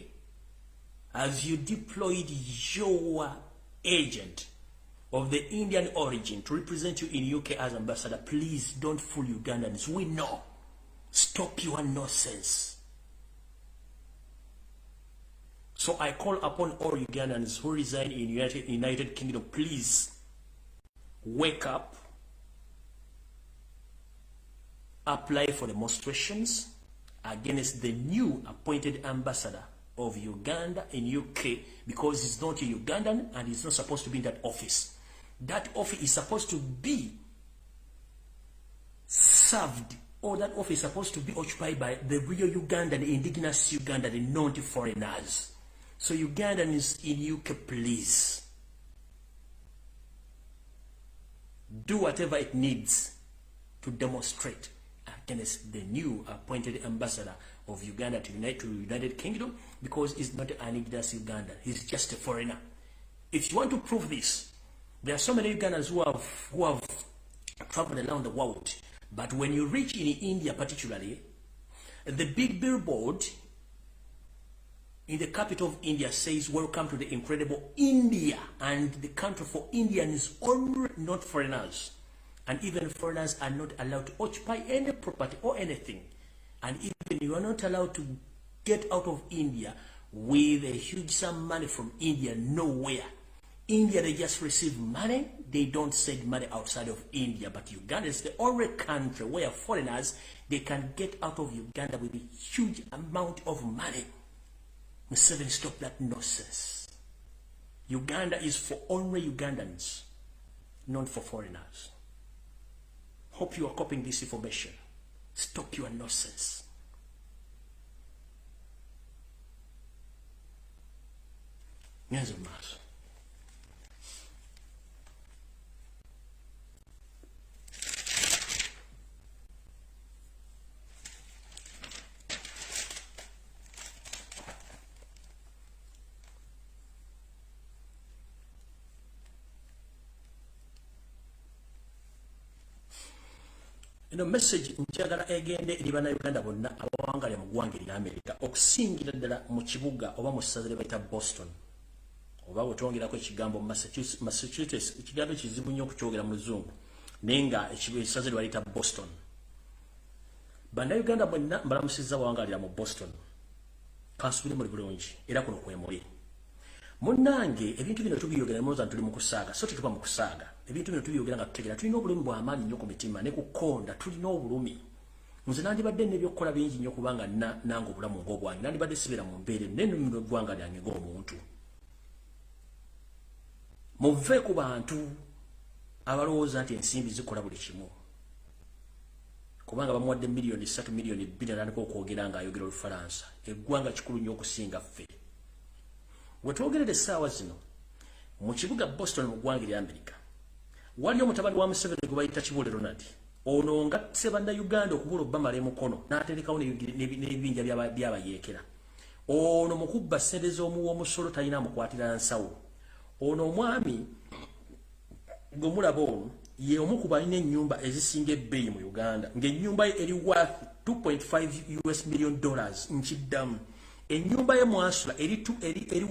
as you deployed your agent of the Indian origin to represent you in UK as ambassador, please don't fool Ugandans. We know. Stop your nonsense. So I call upon all Ugandans who reside in United Kingdom, please wake up, apply for demonstrations against the new appointed ambassador of Uganda in UK, because he's not a Ugandan and he's not supposed to be in that office. That office is supposed to be served, or that office is supposed to be occupied by the real Ugandan, indigenous Ugandan, not foreigners. So Ugandans in UK, please. Do whatever it needs to demonstrate against the new appointed ambassador of Uganda to United Kingdom, because he's not an indigenous Ugandan. He's just a foreigner. If you want to prove this, there are so many Ugandans who have traveled around the world. But when you reach in India particularly, the big billboard in the capital of India says, welcome to the incredible India, and the country for Indians only, not foreigners. And even foreigners are not allowed to occupy any property or anything. And even you are not allowed to get out of India with a huge sum of money from India, nowhere. India, they just receive money. They don't send money outside of India. But Uganda is the only country where foreigners, they can get out of Uganda with a huge amount of money. Museveni, stop that nonsense. Uganda is for only Ugandans, not for foreigners. Hope you are copying this information. Stop your nonsense. Ngenze maaso. Eno message njagala egende eri bannayuganda bonna abawangalira mu ggwanga erya Amerika, okusingira ddala mu kibuga oba mu ssaza lye bayita Boston, oba bwetwongerako ekigambo Massachusetts, ekigambo kizibu nnyo okukyogera mu Luzungu, naye nga essaza lye bayita Boston. Bannayuganda bonna mbalamusizza abawangalira mu Boston, kansubire muli bulungi era kuno kwe muli. Munnange, ebintu bino tubyogera mulowooza tuli mu kusaaga, so tetuba mu kusaaga. Ebintu bino tubyogera nga tutegeera, tulina obulumi bw'amaanyi nnyo ku mitima ne ku kkonda, tulina obulumi. Nze nandibadde n'ebyokukola bingi nnyo kubanga nange obulamu ng'obwange, nandibadde sibeera mu mbeera eno, naye nnumira eggwanga lyange ng'omuntu. Muve ku bantu abalowooza nti ensimbi zikola buli kimu, kubanga bamuwadde 3 miliyoni 2 atandika okwogera ng'ayogera Olufalansa. Eggwanga kikulu nnyo okusinga ffe. Wetwogerera essaawa zino mu kibuga Boston mu ggwanga erya Amerika, waliyo omutabani wa Museveni gwe bayita Kibuule Ronald. Ono nga asse bannayuganda okubula obbamala emukono n'aterekawo n'ebibinja by'abayeekera. Ono mu kubba ssente z'omuwa omusolo talina amukwatira nsawo. Ono omwami gwe mulaba ono ye omu ku balina ennyumba ezisinga ebbeeyi mu Uganda, ng'ennyumba ye eri worth $2.5 US million. Nkiddamu, ennyumba ye mwasula eri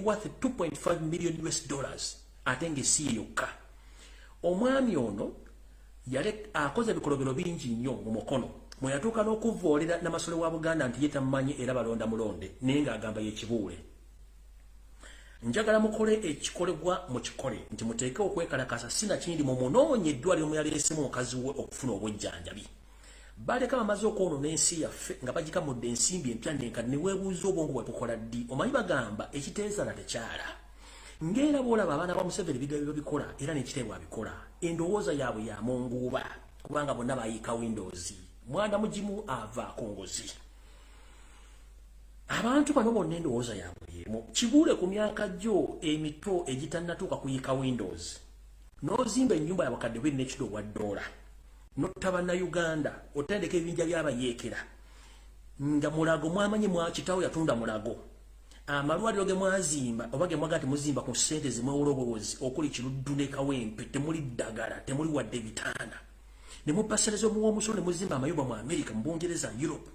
worth $2.5 million US, ate ng'esi ye yokka. Omwami ono akoze ebikolobero bingi nnyo mu mukono, mwe yatuuka n'okuvoolera Namasole wa Buganda nti ye tamumanyi era balonda mulonde, naye ng'agamba ye Kibuule. Njagala mukole ekikolebwa mukikole, nti muteeke okwekalakasa sinakindi mumunoonye eddwaliro mwe yaleesemu mukazi we okufuna obujjanjabi. Baleka bamaze okwonoona ensi yaffe nga bagikamudde ensimbi empya n'enkadde, ne weebuuza obwongo bwe bukola ddi. Omanyi bagamba ekiteezala tekyala. Ng'era bw'olaba abaana ba Museveni ebigambo babikola era n'ekiteebwa abikola. Endowooza yaabwe ya munguuba, kubanga bonna bayiika Windows. Mwana mugimu avaako ngozi. Abantu bano bonna endowooza yaabwe y'emu. Kibuule ku myaka gyo emito egitannatuuka kuyiika Windows, n'ozimba ennyumba ya bakadde $2.2 n'otta bannayuganda, otendeka ebibinja by'abayeekera nga Mulago mwamanyi mwakitawo yatunda Mulago. Amalwaliro ge mwazimba oba ge mwaga temuzimba ku ssente zimwewola obuwozi okuli Kiruddu ne Kawempe, temuli ddagala, temuli wadde ebitanda. Ne mupasereza omuwa omusolo ne muzimba amayumba mu Amerika, mu Bungereza, Europe.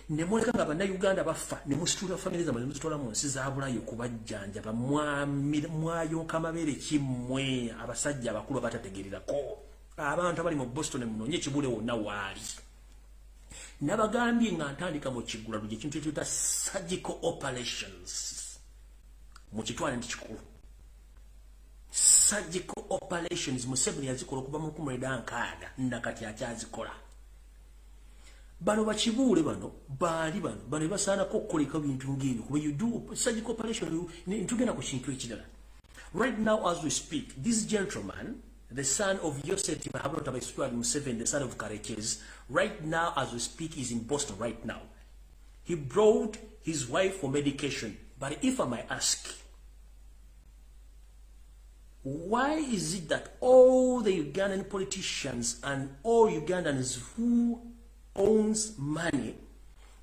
Ne muleka nga bannayuganda bafa, ne musitula famire zammwe ne muzitwala mu nsi za Bulaaya okubajjanjaba. Mwayonka amabeere kimmwe abasajja abakulu abatategeererako. Abantu abali mu Boston munoonye Kibuule wonna waali. Nabagambye nga ntandika mu Kigula lugye ekintu ekiyita surgical operations, mukitwale nti kikulu. Surgical operations Museveni yazikola okuva mu 1960 nakati akyazikola. Bano bakibuule bano baali bano bano basaanako okukoleka bintu ng'ebyo, kuba you do surgical operation. Ntugenda ku kintu ekirala. Right now as we speak, this gentleman, the son of Yosef Tibuhaburwa Museveni, the son of Karekezi, right now as we speak is in Boston right now. He brought his wife for medication. But if I might ask, Why is it that all the Ugandan politicians and all Ugandans who owns money,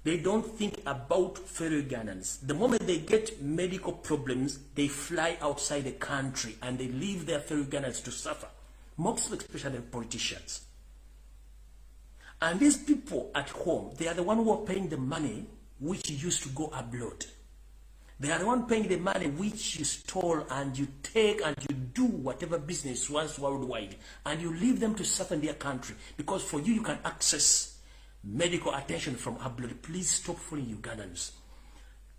they don't think about fellow Ugandans? The moment they get medical problems, they fly outside the country and they leave their fellow Ugandans to suffer, most especially politicians. And these people at home, they are the one who are paying the money which used to go abroad. They are the one paying the money which you stole and you take and you do whatever business once worldwide, and you leave them to suffer in their country because for you, you can access medical attention from abroad. Please stop fooling Ugandans.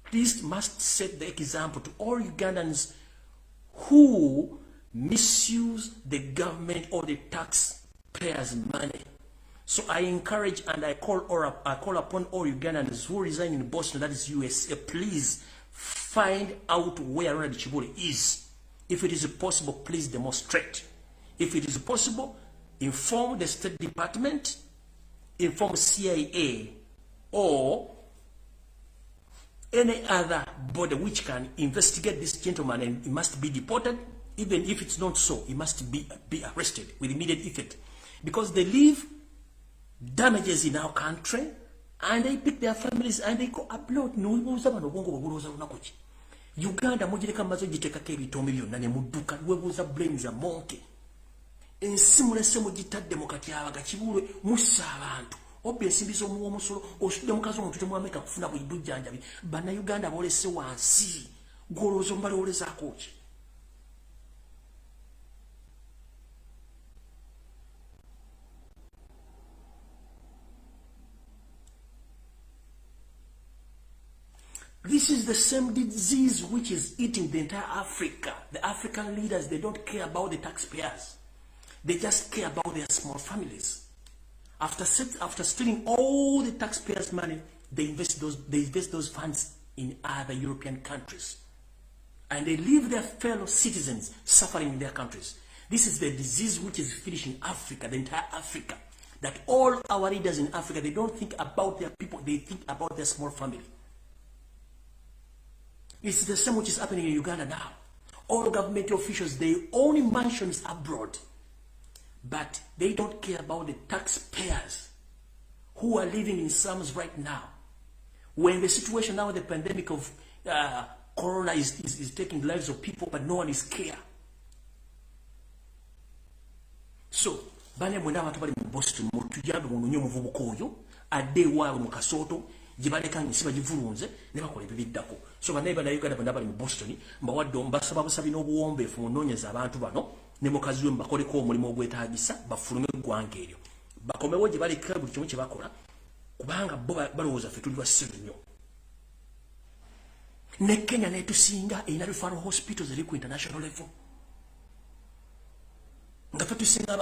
Please must set the example to all Ugandans who misuse the government or the taxpayers' money. So I encourage and I call upon all Ugandans who reside in Boston, that is USA, please find out where Ronald Kibuule is. If it is possible, please demonstrate. If it is possible, inform the State Department, inform CIA, or any other body which can investigate this gentleman, and he must be deported. Even if it's not so, he must be arrested with immediate effect. Because they leave damages in our country, and they pick their families and they go abroad. N'obuuza bano obwongo bwebulowooza lunaku ki? Uganda mugireka maze ogiteekako ebitome byonna ne mudduka, webuuza brains amonke. Ensi mulese mugitadde mu katyabaga, Kibuule mussa abantu. Obba ensimbi z'omuwa omusolo, osudde mukazi omuntu temwameka kufuna bujjanjabi. Bannayuganda boolese wansi, gw'olowooza omubalowoolezaako ki? This is the same disease which is eating the entire Africa. The African leaders, they don't care about the taxpayers. They just care about their small families. After stealing all the taxpayers' money, they invest those funds in other European countries. And they leave their fellow citizens suffering in their countries. This is the disease which is finishing Africa, the entire Africa. That all our leaders in Africa, they don't think about their people, they think about their small family. It's the same which is happening in Uganda now. All government officials, they own mansions abroad, but they don't care about the taxpayers who are living in slums right now. When the situation now, the pandemic of corona is taking the lives of people, but no one is care. So, bane mwenda abantu bali mu Boston, mutujambe munonye omuvubuka oyo, adde ewaabwe mu kasooto, gye baleka ensi bagivulunze ne bakola ebibiddako. So bannaye bannayuganda bonna bali mu Boston, mbawadde mbasaba busabi n'obuwombeefu munoonyeze abantu bano ne mukazi we mbakoleko omulimu ogwetaagisa bafulume eggwanga eryo. Bakomewo gye baleka buli kimu kye bakola, kubanga bo balowooza ffe tuli basiru nnyo. Ne Kenya n'etusinga erina referral hospitals eri ku international level. Nga ffe tusinga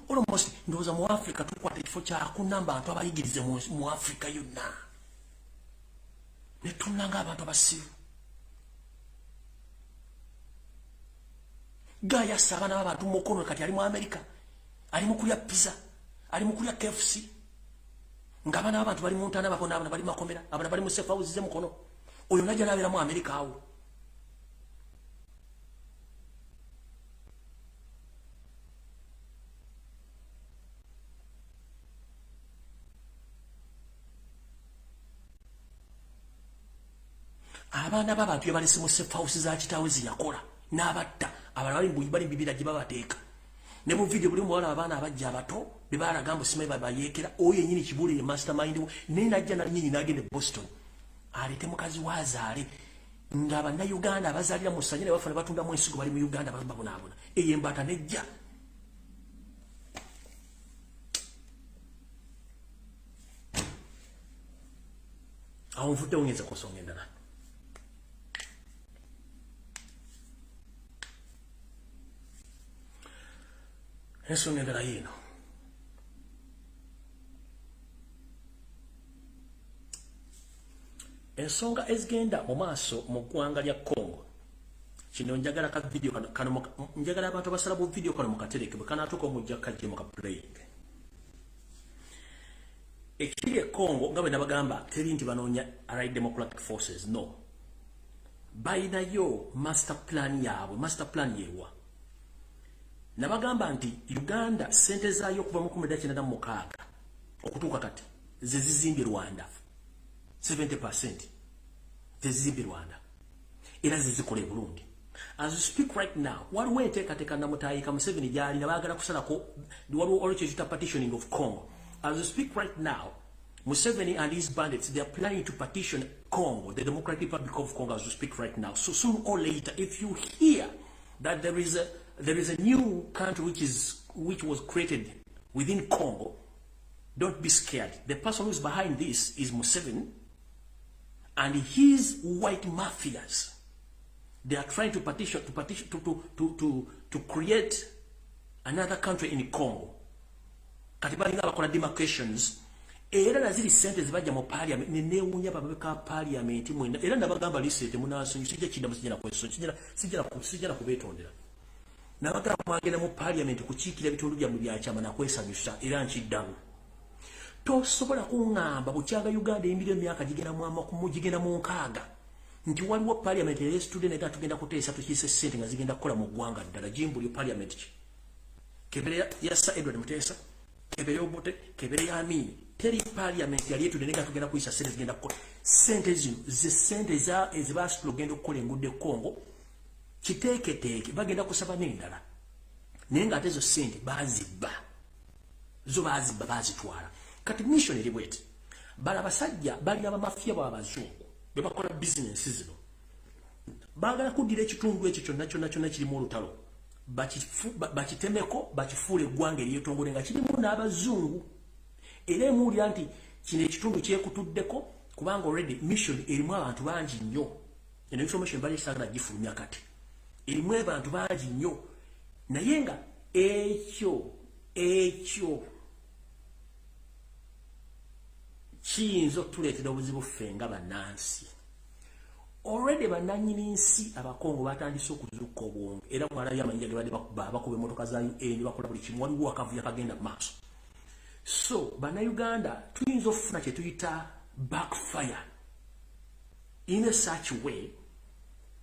almost ndowooza mu Africa tukwata ekifo kyakunamba abantu abayigirize mu Africa yonna. Ne tunanga abantu abasiru. Gaya abaana b'abantu mu mukono kati ali mu America, ali mu kulya pizza, ali mu kulya KFC. Ng'abaana b'abantu bali mu ntaana babonaabona, bali makomera, abaana bali mu safe house ze mukono. Oyo najja n'abeera mu America awo. Abaana b'abantu yabalese mu safe house za kitaawe ze yakola n'abatta, abalala bali bibira gye babateeka. Ne mu video buli muwala abaana abajja abato be balaga mbu simanyi babayeekera, oyo yennyini Kibuule ye mastermind we, naye najja nannyini n'agenda e Boston aleete mukazi we azaale, nga bannayuganda abazaalira mu ssanya ne bafa ne batundamu ensigo bali mu Uganda babonaabona. Eyo embaata nejja. Awo nvuddewo ngenze ku nsonga endala. Ensonga endala yiino. Ensonga ezigenda mu maaso mu ggwanga lya Congo. Kino njagala ka video kano, njagala abantu abasala bu video kano mukatereke, bwe kanaatuuka omujja kajje mu ka playing. Ekiri e Congo nga bwe nabagamba teri nti banoonya Allied Democratic Forces, no. Balinayo master plan yaabwe, master plan yewa. Nabagamba nti Uganda sente zaayo okuva mu 1996 okutuuka kati ze zizimbye Rwanda 70%, ze zizimbye Rwanda era ze zikola e Burundi. As we speak right now, waliwo enteekateeka namutayika Museveni gy'alina, baagala kusalako, waliwo olwo partitioning of Congo. As we speak right now, Museveni and his bandits, they are planning to partition Congo, the Democratic Republic of Congo, as we speak right now. So soon or later, if you hear that there is a new country which was created within Congo, don't be scared. The person who is behind this is Museveni and his white mafias. They are trying to partition to partition to create another country in Congo. Kati balinga bakola demarcations, era naziri sente zibajja mu parliament ne neewuunya babaka parliament mwena. Era nabagamba lise temunansonyi, sijja kiddamu, sijja nakwesonyi, sijja kubeetondera. Nabagamba mwagenda mu parliament kukiikira ebitundu byammwe byakyama nakwesanyusa, era nkiddamu. Tosobola kuŋŋamba bukyanga Uganda eyimiridde emyaka gigenda mu 60 nti waliwo parliament eyesitudde naye tugenda kuteesa tukiise sente nga zigenda kukola mu ggwanga ddala. Jimbuli parliament ki? Kebere ya Sir Edward Muteesa, kebere Obote, kebere ya Amini, teri parliament yali etudde naye nga tugenda kuyisa sente zigenda kukola. Sente zino ze sente ezibasitula ogenda okukola enguudo e Congo. Kiteeketeeke bagenda kusaba n'endala, naye ng'ate ezo sente bazibba, zo bazibba, bazitwala. Kati mission eri bweti: bala abasajja balina abamafiya bw'abazungu be bakola bizinensi zino, baagala kuddira ekitundu ekyo kyonna kyonna kyonna kirimu olutalo, bakitemeko, bakifuula eggwanga eryetongole nga kirimu n'abazungu. Era emuwulira nti kino ekitundu kyekutuddeko kubanga already mission erimu abantu bangi nnyo. Eno information bali saagala gifulumya kati, erimu abantu bangi nnyo, naye nga ekyo kiyinza okutuleetera obuzibu ffe nga bannansi. Already bannannyini nsi Abakongo batandise okuzuka obwongo, era mwalabye amayinja ge badde bakuba, bakuba emmotoka za UN, bakola buli kimu. Waliwo akavuyo akagenda mu maaso. So Bannayuganda tuyinza okufuna kye tuyita backfire in a such way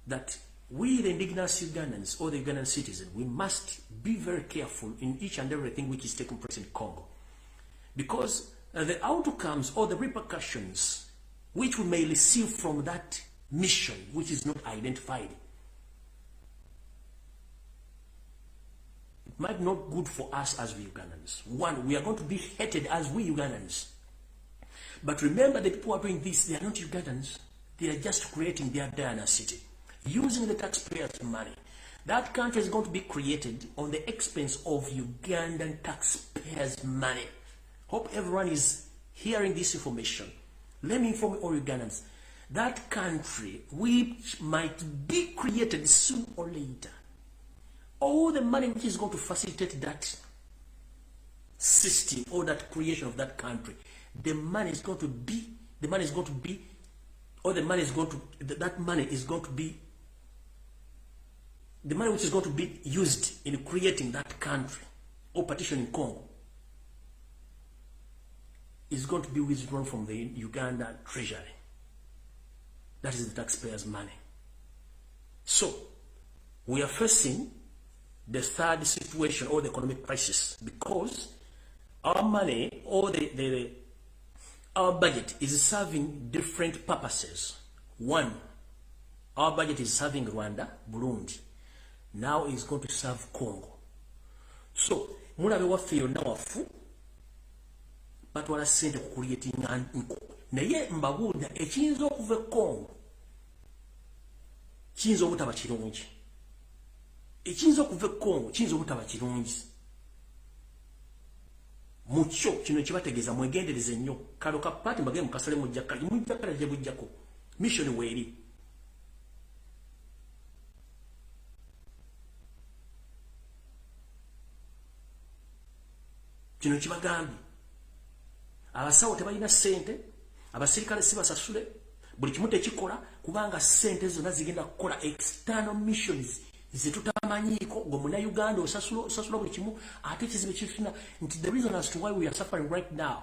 that we, the indigenous Ugandans or the Ugandan citizen, we must be very careful in each and everything which is taking place in Congo, because the outcomes or the repercussions which we may receive from that mission which is not identified, it might not good for us as we Ugandans. One, we are going to be hated as we Ugandans. But remember, the people who are doing this, they are not Ugandans. They are just creating their dynasty using the taxpayers' money. That country is going to be created on the expense of Ugandan taxpayers' money. Hope everyone is hearing this information. Let me inform all Ugandans. That country, which might be created soon or later, all the money which is going to facilitate that system or that creation of that country, the money is going to be, or the money is going to, that money is going to be, the money which is going to be used in creating that country or partitioning Congo is going to be withdrawn from the Uganda treasury. That is the taxpayers' money. So, we are facing the third situation or the economic crisis because our money or the our budget is serving different purposes. One, our budget is serving Rwanda, Burundi. Now is going to serve Congo. So, mulabe waffe yonna wafu batwala ssente ku creatinga nko, naye mbabuulira ekiyinza okuva e Congo kiyinza obutaba kirungi. Ekiyinza okuva e Congo kiyinza obutaba kirungi mukyo. Kino kibategeeza mwegendereze nnyo. Kalo kapaati mbagee mukasale, mujja kale gye bujjako mission weeri. Kino kibagambye, abasawo tebalina ssente, abasirikale si basasule, buli kimu tekikola kubanga ssente zonna zigenda kukola external missions zetutamanyiiko. Gwe Munnayuganda osasula buli kimu. Ate ekizibu ekifuna nti the reason as to why we are suffering right now,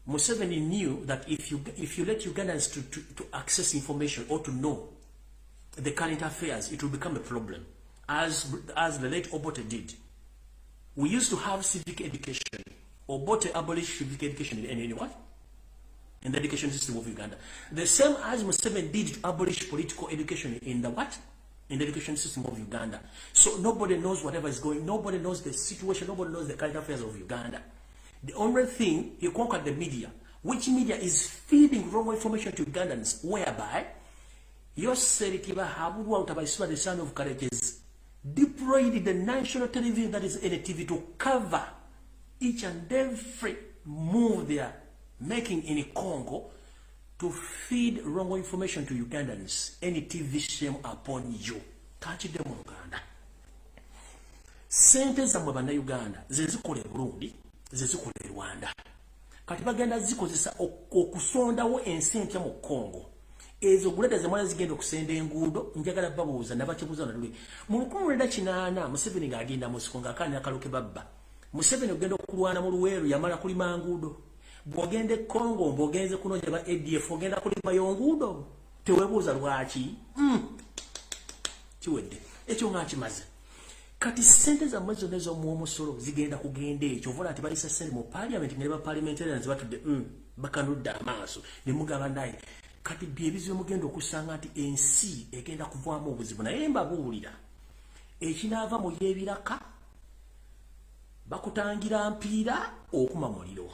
Museveni knew that if you let Ugandans to access information or to know the current affairs, it will become a problem, as the late Obote did. We used to have civic education. Obote abolished civic education in what? In the education system of Uganda. The same as Museveni did to abolish political education in the what? In the education system of Uganda. So nobody knows whatever is going, nobody knows the situation, nobody knows the current affairs of Uganda. The only thing, he conquered the media, which media is feeding wrong information to Ugandans, whereby Yoseri Tibuhaburwa Tavaiswa, the son of Karekezi, deployed the national television, that is NTV, to cover each and every move they are making in Congo to feed wrong information to Ugandans. NTV, shame upon you. Kachide mu Uganda. Sente zammwe bannayuganda ze zikola e Burundi, ze zikola e Rwanda. Kati bagenda zikozesa okusondawo ensi empya mu Congo. Ezo grader zemwana zigenda okusenda enguudo. Njagala babuuza, nabakibuuza nalule mu 1980, Museveni ng'agenda mu nsiko ng'akaanira akaluke babba. Museveni ogenda okulwana mu Luweero, yamala kulima nguudo. Bw'ogenda e Congo, mbw'ogenze kunoonya ba ADF, ogenda kulimayo nguudo? Teweebuuza lwaki? Kiwedde ekyo nga nkimaze. Kati sente zammwe zonna ez'omuwa omusolo zigenda kugenda ekyo. Ovola nti balisa sente mu parliament, nga ne ba parliamentarians batudde, bakanudde amaaso ne mugamba naye. Kati byebizibu mugenda okusanga nti ensi egenda kuvaamu obuzibu. Naye mbabuulira, ekinaava mu y'ebiraka, bakutangira mpiira okuma muliro.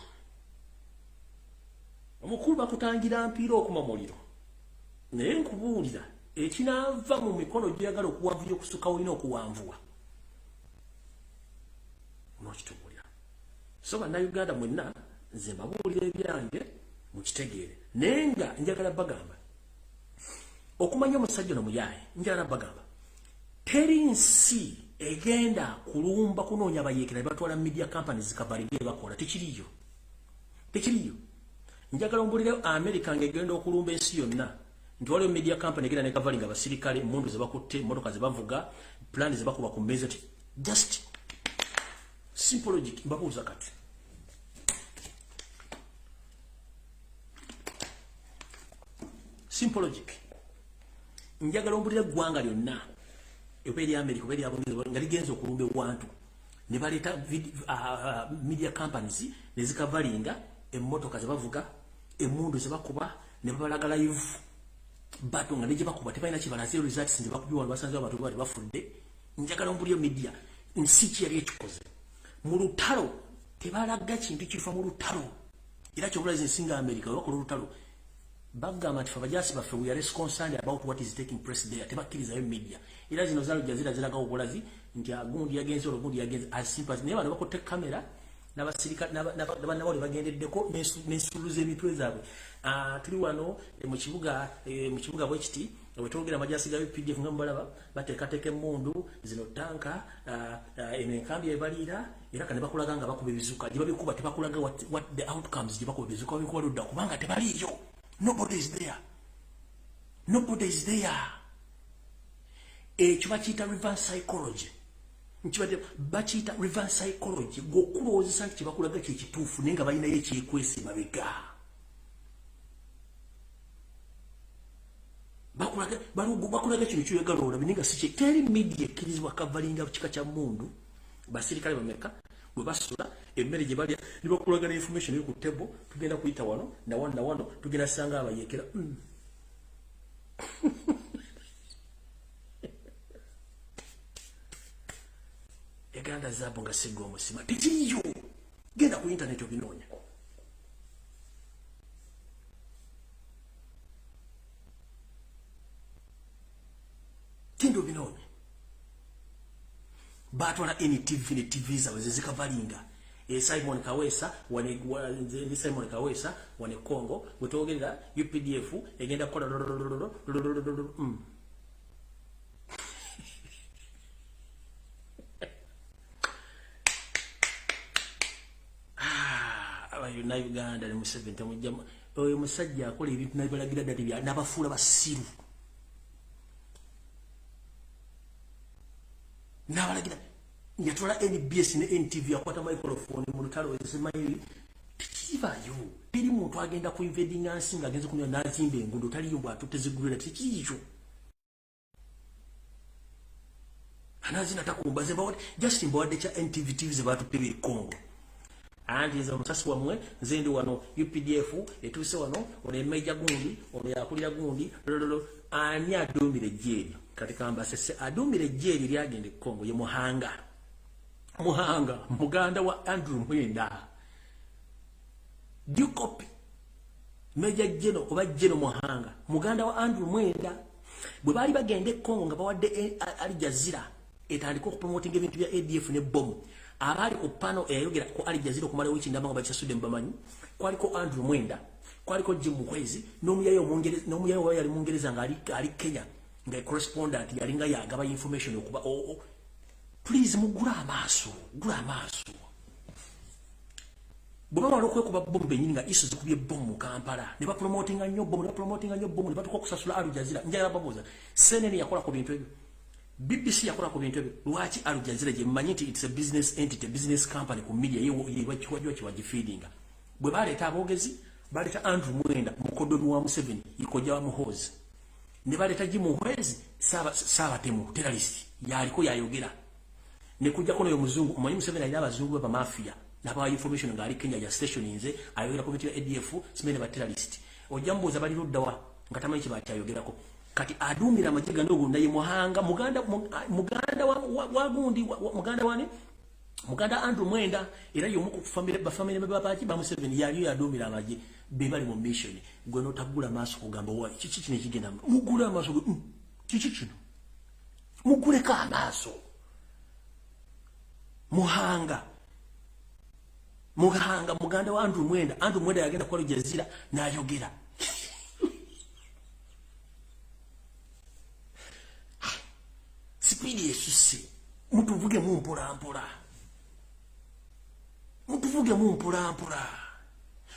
Omukulu, bakutangira mpiira okuma muliro. Naye nkubuulira, ekinaava mu mikono gyeyagala okuwanvuya okusukka olina okuwanvuwa nokitubuulira. So bannayuganda mwenna, nze mbabuulira ebyange mukitegeere. Naye nga njagala bagamba okumanya omusajja ono muyaaye. Njagala bagamba, teri nsi egenda kulumba kunoonya abayeekera ne batwala media companies zikavalinga bakola. Tekiriyo, tekiriyo. Njagala ombulire America ng'egenda okulumba ensi yonna nti waliwo media company egenda nekavalinga abasirikale, emundu zebakutte, motoka zebavuga, plan zebakuba ku mmeeza. Just simple logic. Mbabuuza kati, simple logic. Njagala ombulire eggwanga lyonna, oba eri America oba eri Abungereza, nga ligenza okulumba ewantu ne baleeta media companies ne zikavalinga emmotoka zebavuga, emundu zebakuba, ne babalaga live battle nga ne gye bakuba tebalina kibalaze, results nti bakubye wano, basanze abantu bali bafudde. Njagala ombulire media nsi ki yali ekikoze mu lutalo? Tebalaga kintu kifa mu lutalo. Era kyobulazi ensi nga America webakola olutalo bagamba nti fe abajasi baffe, we are less concerned about what is taking place there. Tebakkirizayo media. Era zino zalo jazira ziraga obulazi nti agundi yagenze, olwo gundi yagenze, as simple as. Naye bano bakutte kamera n'abasirika n'abannawali bagendeddeko n'ensulu z'emitwe zaabwe. Ah, tuli wano mu kibuga bwe kiti wetwogera, amajasi ga UPDF nga mubalaba bateekateeka emmundu zino, tanka, eno enkambi ebaliira. Era kane bakulaga nga bakuba ebizuka, gye babikuba tebakulaga what the outcomes. Gye bakuba ebizuka babikuba ludda kubanga tebaliiyo. Nobody is there, nobody is there. Ekyo bakiyita reverse psychology. Nkibadde bakiyita reverse psychology, gweokulowoozesa nti kyebakulaga kyekituufu, naye nga balinayo ekyekwesa emabega. Bakulaga kino kyoyagala olabe, naye nga si kye. Teri media ekkirizibwa kavalinga kika kya mundu, basirikale bameka, bwe basula, emmere gye balya, ne bakulaga ne information eri ku table: tugenda kuyita wano nawano nawano, tugenda sanga abayeekera. Uganda zaabu nga sigga omusima tekiriyo. Genda ku internet obinoonya. Genda obinoonya. Batwala NTV ne TV zaabwe zezikavalinga. Simon Kawesa wane, ndi Simon Kawesa wane Congo bwetwogerera, UPDF egenda kukola. Uganda ne Museveni temujjamu. Oyo musajja akola ebintu nabalagira ddala, n'abafuula basiru, n'abalagira. Yatwala NBS ne NTV, akwata microphone mu lutalo ezimanyi tekivaayo. Teri muntu agenda ku invadinga nsi nga agenze kunywa n'azimba enguudo. Taliyo bw'atutte zigulira, tekiriyo. Anazina takumba ze bawadde just mbawadde kya NTV TV ze batutte biri Congo. Anti nze omusasi wammwe, nze ndi wano, UPDF etuuse wano, ono emmeja gundi, ono yakulira gundi lololo. Ani aduumira ejje eryo? Kati kambasese, aduumira ejje eryo lyagenda e Congo ye Muhanga. Muhanga muganda wa Andrew Mwenda. Do you copy? Major General oba General Muhanga muganda wa Andrew Mwenda. Bwe baali bagenda e Congo nga bawadde Al Jazeera etandika okupromotinga ebintu bya ADF ne bomu, abaali ku pano eyayogera ku Al Jazeera okumala wiiki ndamba nga bakisasudde mubamanyi, kwaliko Andrew Mwenda, kwaliko Jim Muhwezi n'omuyayo Omungereza, n'omuyayo oba yali Mungereza nga ali Kenya nga correspondent, yalinga yagaba information okuba o. Please mugule amaaso, gula amaaso. Bwe bamala okwekuba bomu bennyini nga ISO zikubye bomu mu Kampala, ne bapromotinga nnyo bomu, ne bapromotinga nnyo bomu, ne batuuka okusasula Al Jazeera. Njagala babuuza, CNN yakola ku bintu ebyo, BBC yakola ku bintu ebyo, lwaki Al Jazeera gye mmanyi nti it's a business entity, business company ku media yewakiwajwa kiwagifeedinga? Bwe baleeta aboogezi, baleeta Andrew Mwenda, mukodomi wa Museveni, ikojja wa Muhoozi, ne baleeta Jim Muhwezi, saabatemu terrorist, yaliko yayogera ne kujjako n'oyo muzungu. Omanyi Museveni alina abazungu be bamafia nabawa information ng'ali Kenya ya station, nze ayogera ku bintu bya ADF simene ba terrorist. Ojja mubuuza bali luddawa nga tamanyi kye bakyayogerako. Kati aduumira amagye gano gonna ye Muhanga, muganda wa gundi, muganda wani, muganda Andrew Mwenda, era y'omu ku family, bafamily babaki ba Museveni, yaliyo yaduumira amagye be bali mu mission. Gwe n'otagula maaso kugamba wa kiki kino ekigenda? Mugule amaaso gwe, kiki kino? Muguleko amaaso. Muhanga, Muhanga muganda wa Andrew Mwenda. Andrew Mwenda yagenda ku Al Jazeera n'ayogera. Speed esusse, mutuvugemu mpola mpola, mutuvugemu mpola mpola.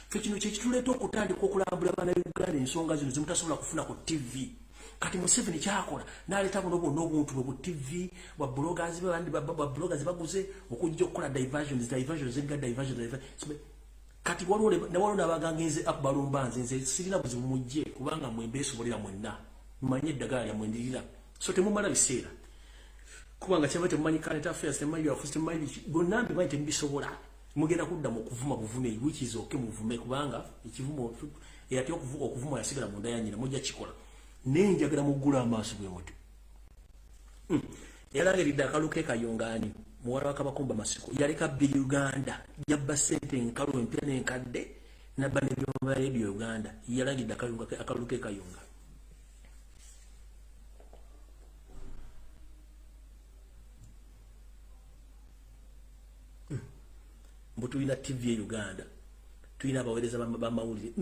Fe kino kyekituleeta okutandika okulambula Bannayuganda ensonga zino zemutasobola kufuna ku TV. Kati Museveni kyakola n'aleeta buno bwonna obuntu bwe bu TV bwa bloggers, ba bloggers baguze okujja okukola diversions, diversions, nga diversions, diversions. Kati waliwo n'abagangenze up balumba nze sirina buzibu, mujje, kubanga mwe mbeesobolera mwenna, mumanye eddagala lyammwe ndirira. So temumala biseera kubanga kyava temumanyi current affairs, temumanyi byafuzi, temumanyi biki, bonna mbimanyi, temubisobola. Mugenda kudda mu kuvuma buvume, which is okay, muvume, kubanga ekivumo eyatya okuvuma yasigala munda ya nnyina. Mujja kikola, naye njagala muggula amaaso bwe muti. Yalangiridde akalu ke Kayungaani, muwala wa Kabakumba Masiko, yaleka bbi Uganda, yabba ssente enkalu empya n'enkadde, nabba n'ebyuma bya Radio Uganda. Yalangidde akalu ke Kayunga. Mbu tulina TV e Uganda, tulina abaweereza b'amawulire.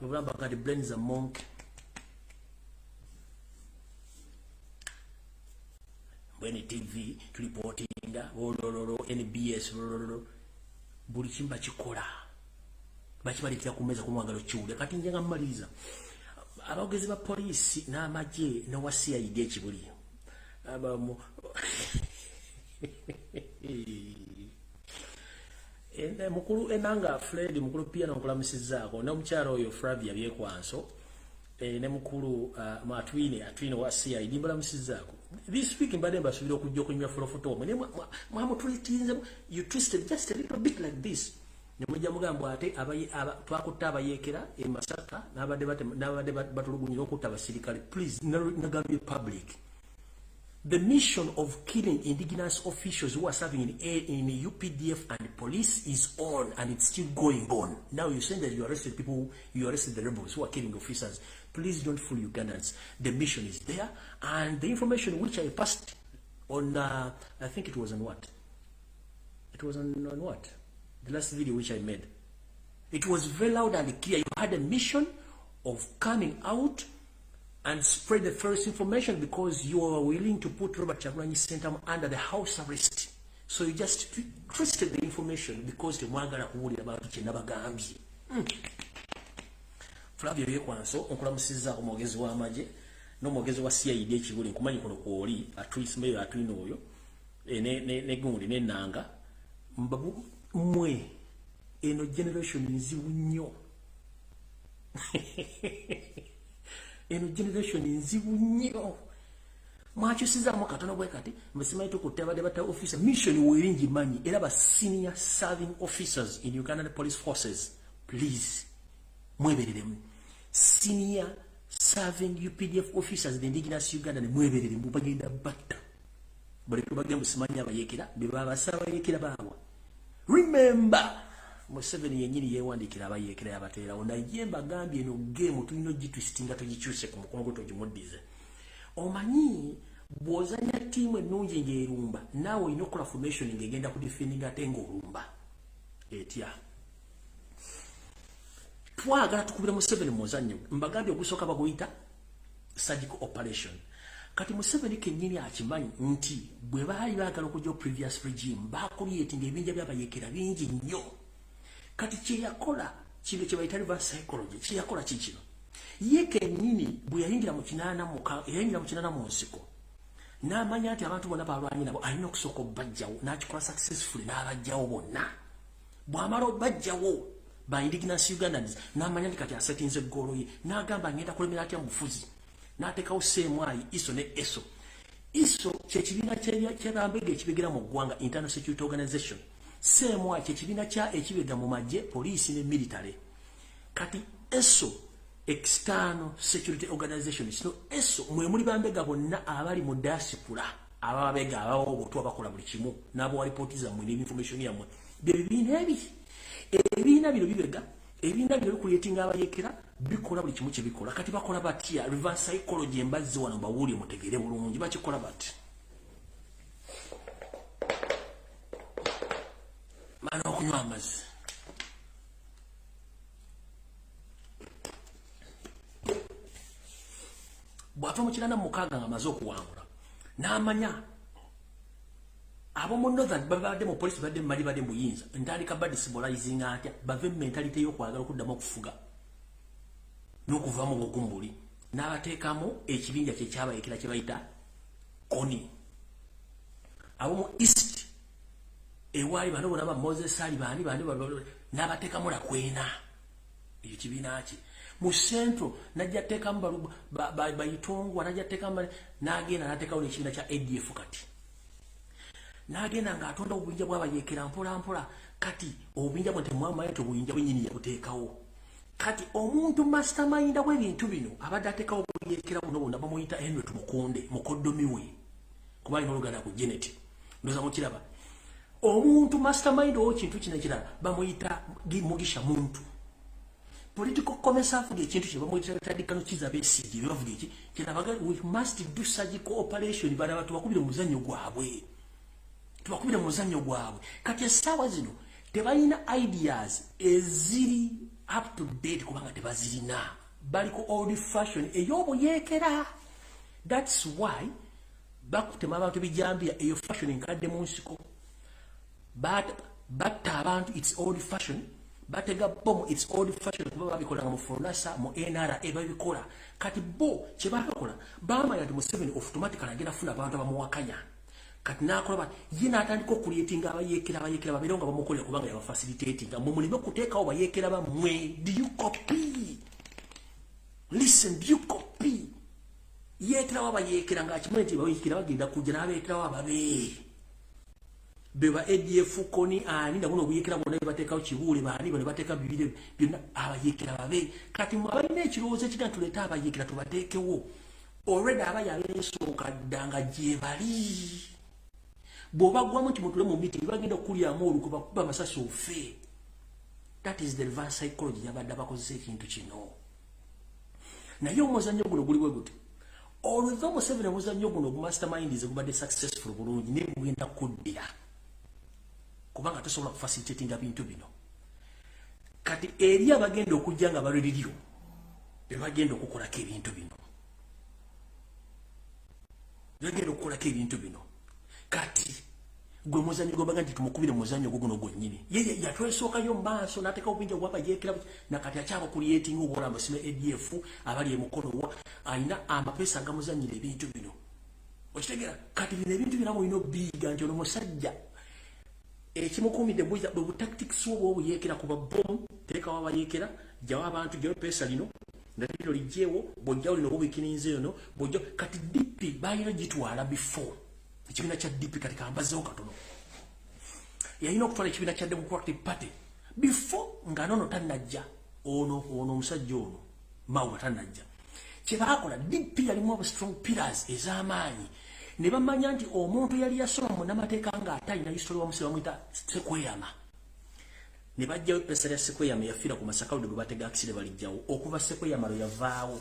Obulamba kati brains a monk mbwene TV tulipotinga olololo NBS olololo buli kimu bakikola, bakibaleetera ku mmeeza kumwagala okiwulira. Kati njenga mmaliriza, abogezi ba poliisi n'amagye n'owa CID ekibuli abamu mukulu Enanga Fred, mukulu Piano, nkulamusizzaako n'omukyalo oyo Flavia Byekwanso, ne mukulu Atwine wa CID, mbalamusizzaako. This week mbadde mbasuubira okujja okunywa fulofuto omwe, naye mwamutwitinze, you twisted just a little bit like this, ne mujja mugamba ate twakutte abayeekera e Masaka n'abadde batulugunyira okutta abasirikale. Please, nagambye public, the mission of killing indigenous officials who are serving in UPDF and police is on, and it's still going on. Now you're saying that you arrested people, you arrested the rebels who are killing officers. Please don't fool Ugandans. The mission is there, and the information which I passed on, I think it was on what? It was on what? The last video which I made. It was very loud and clear. You had a mission of coming out and spread the first information because you are willing to put Robert Kyagulanyi Ssentamu under the house arrest. So you just twisted the information because temwagala kuwulira bantu kye nabagambye. Flavio Yekwanso, nkulamusizzaako mwogezi w'amagye n'omwogezi wa CID ekibuli, nkumanyi kuno kwoli atwisimeyo atwina oyo ne gundi n'ennanga mbabu mmwe. Eno generation nzibu nnyo. Eno generation nzibu nnyo. Mwakyusizaamu katono bwe kati, mbesimanyi tukutte abadde batta officer. Mission weeri ngimanyi, era ba senior serving officers in Ugandan police forces, please mwebereremu. Senior serving UPDF officers, the indigenous Ugandan, mwebereremu, bagenda batta. Baleke bagenda musimanyi abayekera, be babasa abayekera baawa. Remember, Museveni yennyini yeewandiikira abayekera yabateerawo, naye mbagambye eno game tulina ogitwistinga tugikyuse ku mukono gwe tugimuddize. Omanyi bw'ozannya ttiimu ennungi ng'erumba, naawe olina okukola formation ng'egenda ku defending ate ng'olumba. Etya? Twagala tukubira Museveni muzannyo. Mbagambye ogusooka baguyita surgical operation. Kati Museveni kennyini akimanyi nti bwe baali baagala okujja previous regime, bacreatinga ebinja by'abayekera bingi nnyo. Kati kyeyakola kino kye bayita reverse psychology. Kyeyakola kikino: ye kennyini bwe yayingira mu kinaana, yayingira mu kinaana mu nsiko, n'amanya nti abantu bonna balwanye nabo alina okusooka obbajjawo, n'akikola successfully, n'abajjawo bonna. Bw'amala obbajjawo ba indigenous Ugandans, n'amanya nti kati asetinze goal ye, n'agamba ngenda kulemera atya mu bufuzi, n'ateekawo CMI, ISO ne ESO. ISO kyekibiina kyebambega ekibegera mu ggwanga, Internal Security Organization. CMI kyekibiina kya ekibega mu magye, poliisi ne military. Kati ESO, External Security Organization. So ESO mwe muli bambega bonna abali mu diaspora, ababega abawo obutwa, bakola buli kimu n'abo ripooti zammwe n'information yammwe. Bye bibiina ebi. Ebibiina bino bibega, ebibiina bino bicreatinga abayekera, bikola buli kimu kyebikola. Kati bakola batya reverse psychology? Embazzi wano mbawuulire mutegeere bulungi. Bakikola bati mana okunywa amazzi. Bw'ava mu 96 nga amaze okuwangula, n'amanya abo mu northern babadde mu polisi, badde mu mali, badde muyinza, ntandika bademoralizing atya bave mu mentality y'okwagala okuddamu okufuga n'okuvamu obugumbuli, n'abateekamu ekibinja kye kyabayekera kye bayita Kony. Abo mu east ewaali bano bonna ba Moses Ali, baani baani, n'abateekamu Lakwena, ekyo kibiina kye. Mu central najja teekamu Bayitongwa, najja teekamu, n'agenda n'ateekawo n'ekibiina kya ADF. Kati n'agenda ng'atonda obuyinja bw'abayeekera mpola mpola. Kati obuyinja bwe temwamaye nti obuyinja bwennyini yabuteekawo. Kati omuntu mastermind w'ebintu bino abadde ateekawo obuyeekera buno bonna bamuyita Henry Tumukunde, mukoddomi we, kuba alina oluganda ku Janet. Ndowooza mukiraba. Omuntu mastermind owo kintu kino ekirala bamuyita Mugisha Muntu. Political commissar avuga ekintu kye bamuyita Tadikano Kiza Besigye. Bavuga eki kyenabaga, we must do surgical operation. Bana abantu bakubire muzannyo gwabwe, tubakubire muzannyo gwabwe. Kati essaawa zino tebalina ideas eziri up to date kubanga tebazirina, baliko old fashion ey'obuyeekera. That's why bakutema abantu bijambiya, eyo fashion enkadde mu nsiko. Batta abantu, it's old fashion. Batega bomu, it's old fashion, kuba babikolanga mu FRONASA, mu NRA babikola. Kati bo kyebakola, bamanya nti Museveni automatically agenda funa abantu abamuwakanya. Kati nakola bati ye n'atandika okucreatinga abayeekera, abayeekera babeerewo nga bamukolera, kubanga yabafacilitatinga. Mwe muleme kuteekawo bayeekera bammwe. Do you copy? Listen, do you copy? Yeeterawo abayeekera ng'akimanyi nti bayeekera bagenda kujja, n'abeeterawo ababe beba ADF, Kony, ani nabuno obuyekera bwonna bebateekawo, Kibuule, baani bano bateeka bibire byonna abayeekera babe. Kati mwe abalina ekirowoozo ekiga tuleete abayeekera tubateekewo, already abayi ab'ensooka dda nga gye bali. Bw'obagwamu nti mutule mu meeting, bagenda okukulyamu olukwe, bakuba amasasi ofe. That is the reverse psychology yabadde abakozesa ekintu kino. Naye omuzannyo guno guli bwe guti: olwo Museveni omuzannyo guno ogumasterminds gubadde successful bulungi, naye gugenda kuddira kubanga tosobola kufacilitatinga bintu bino. Kati eri abagenda okujja nga baliriyo bebagenda okukolako ebintu bino, bagenda okukolako ebintu bino. Kati gwe muzannyo gwebaga nti tumukubire muzannyo gwo guno gwennyini, ye yatwesookayo mu maaso n'ateekawo obuyinja bwabayeekera, nakati akyabacreatinga obwola amasime ADF abali emukono wa alina amapeesa agamuzannyira ebintu bino. Okitegeera? Kati bino ebintu byonna mulina obiyiga nti ono musajja ekimukuumidde bwe butactics obwo obuyeekera, kuba bomu, teekawo abayeekera, jjawo abantu, jjawo epeesa lino. Ndaliro lijewo bojja lino bubikininze yono bojja kati DP bayina gitwala before ekibiina kya DP kati kambazeho katono yalina okutwala ekibiina kya Democratic Party before nga nono tannajja ono omusajja ono Mao tannajja. Kye baakola DP yalimu strong pillars ez'amaanyi ne bamanya nti omuntu yali yasoma munnamateeka ng'atalina history wa Museveni bamuyita Sekweyama ne bajjawo epesa lya Sekweyama yafiira ku Masaka lwe batega akisire balijjawo okuva Sekweyama lwe yavaawo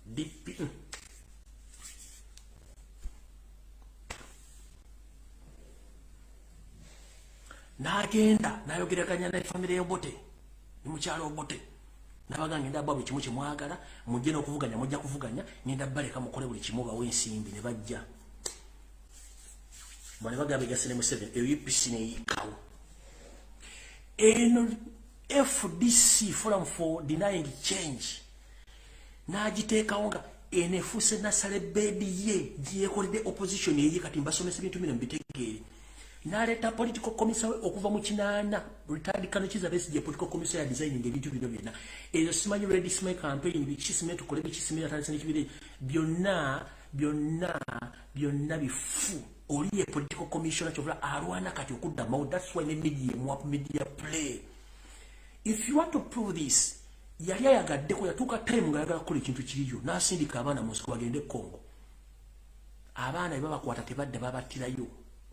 DP n'agenda n'ayogeraganya ne famire y'Obote ne mukyala Obote nabaga ngenda bwa buli kimu kye mwagala mujje n'okuvuganya mujja kuvuganya ngenda baleka mukole buli kimu bawe ensimbi ne bajja bane bagamba egasine Museveni eyo UPC neyikawo eno FDC Forum for Denying Change n'agiteekawo nga eno efuuse nasale bedi ye gyeyekoledde opposition eye kati mbasomesa ebintu bino mbitegeere n'aleeta political commissar we okuva mu kinaana retired Colonel Kizza Besigye political commissar ya designing ebintu bino byonna ezo simanyi ready smile campaign biki simanyi tukole biki simanyi atandise n'ekibiina byonna byonna byonna bifu. Oli ye political commissioner kyovula alwana kati okudda Mao. That's why ne media emuwa media play. If you want to prove this, yali ayagaddeko yatuuka time ng'ayagala kukola ekintu kiriyo n'asindika abaana mu nsiko bagende e Congo. Abaana bwe babakwata tebadda babattirayo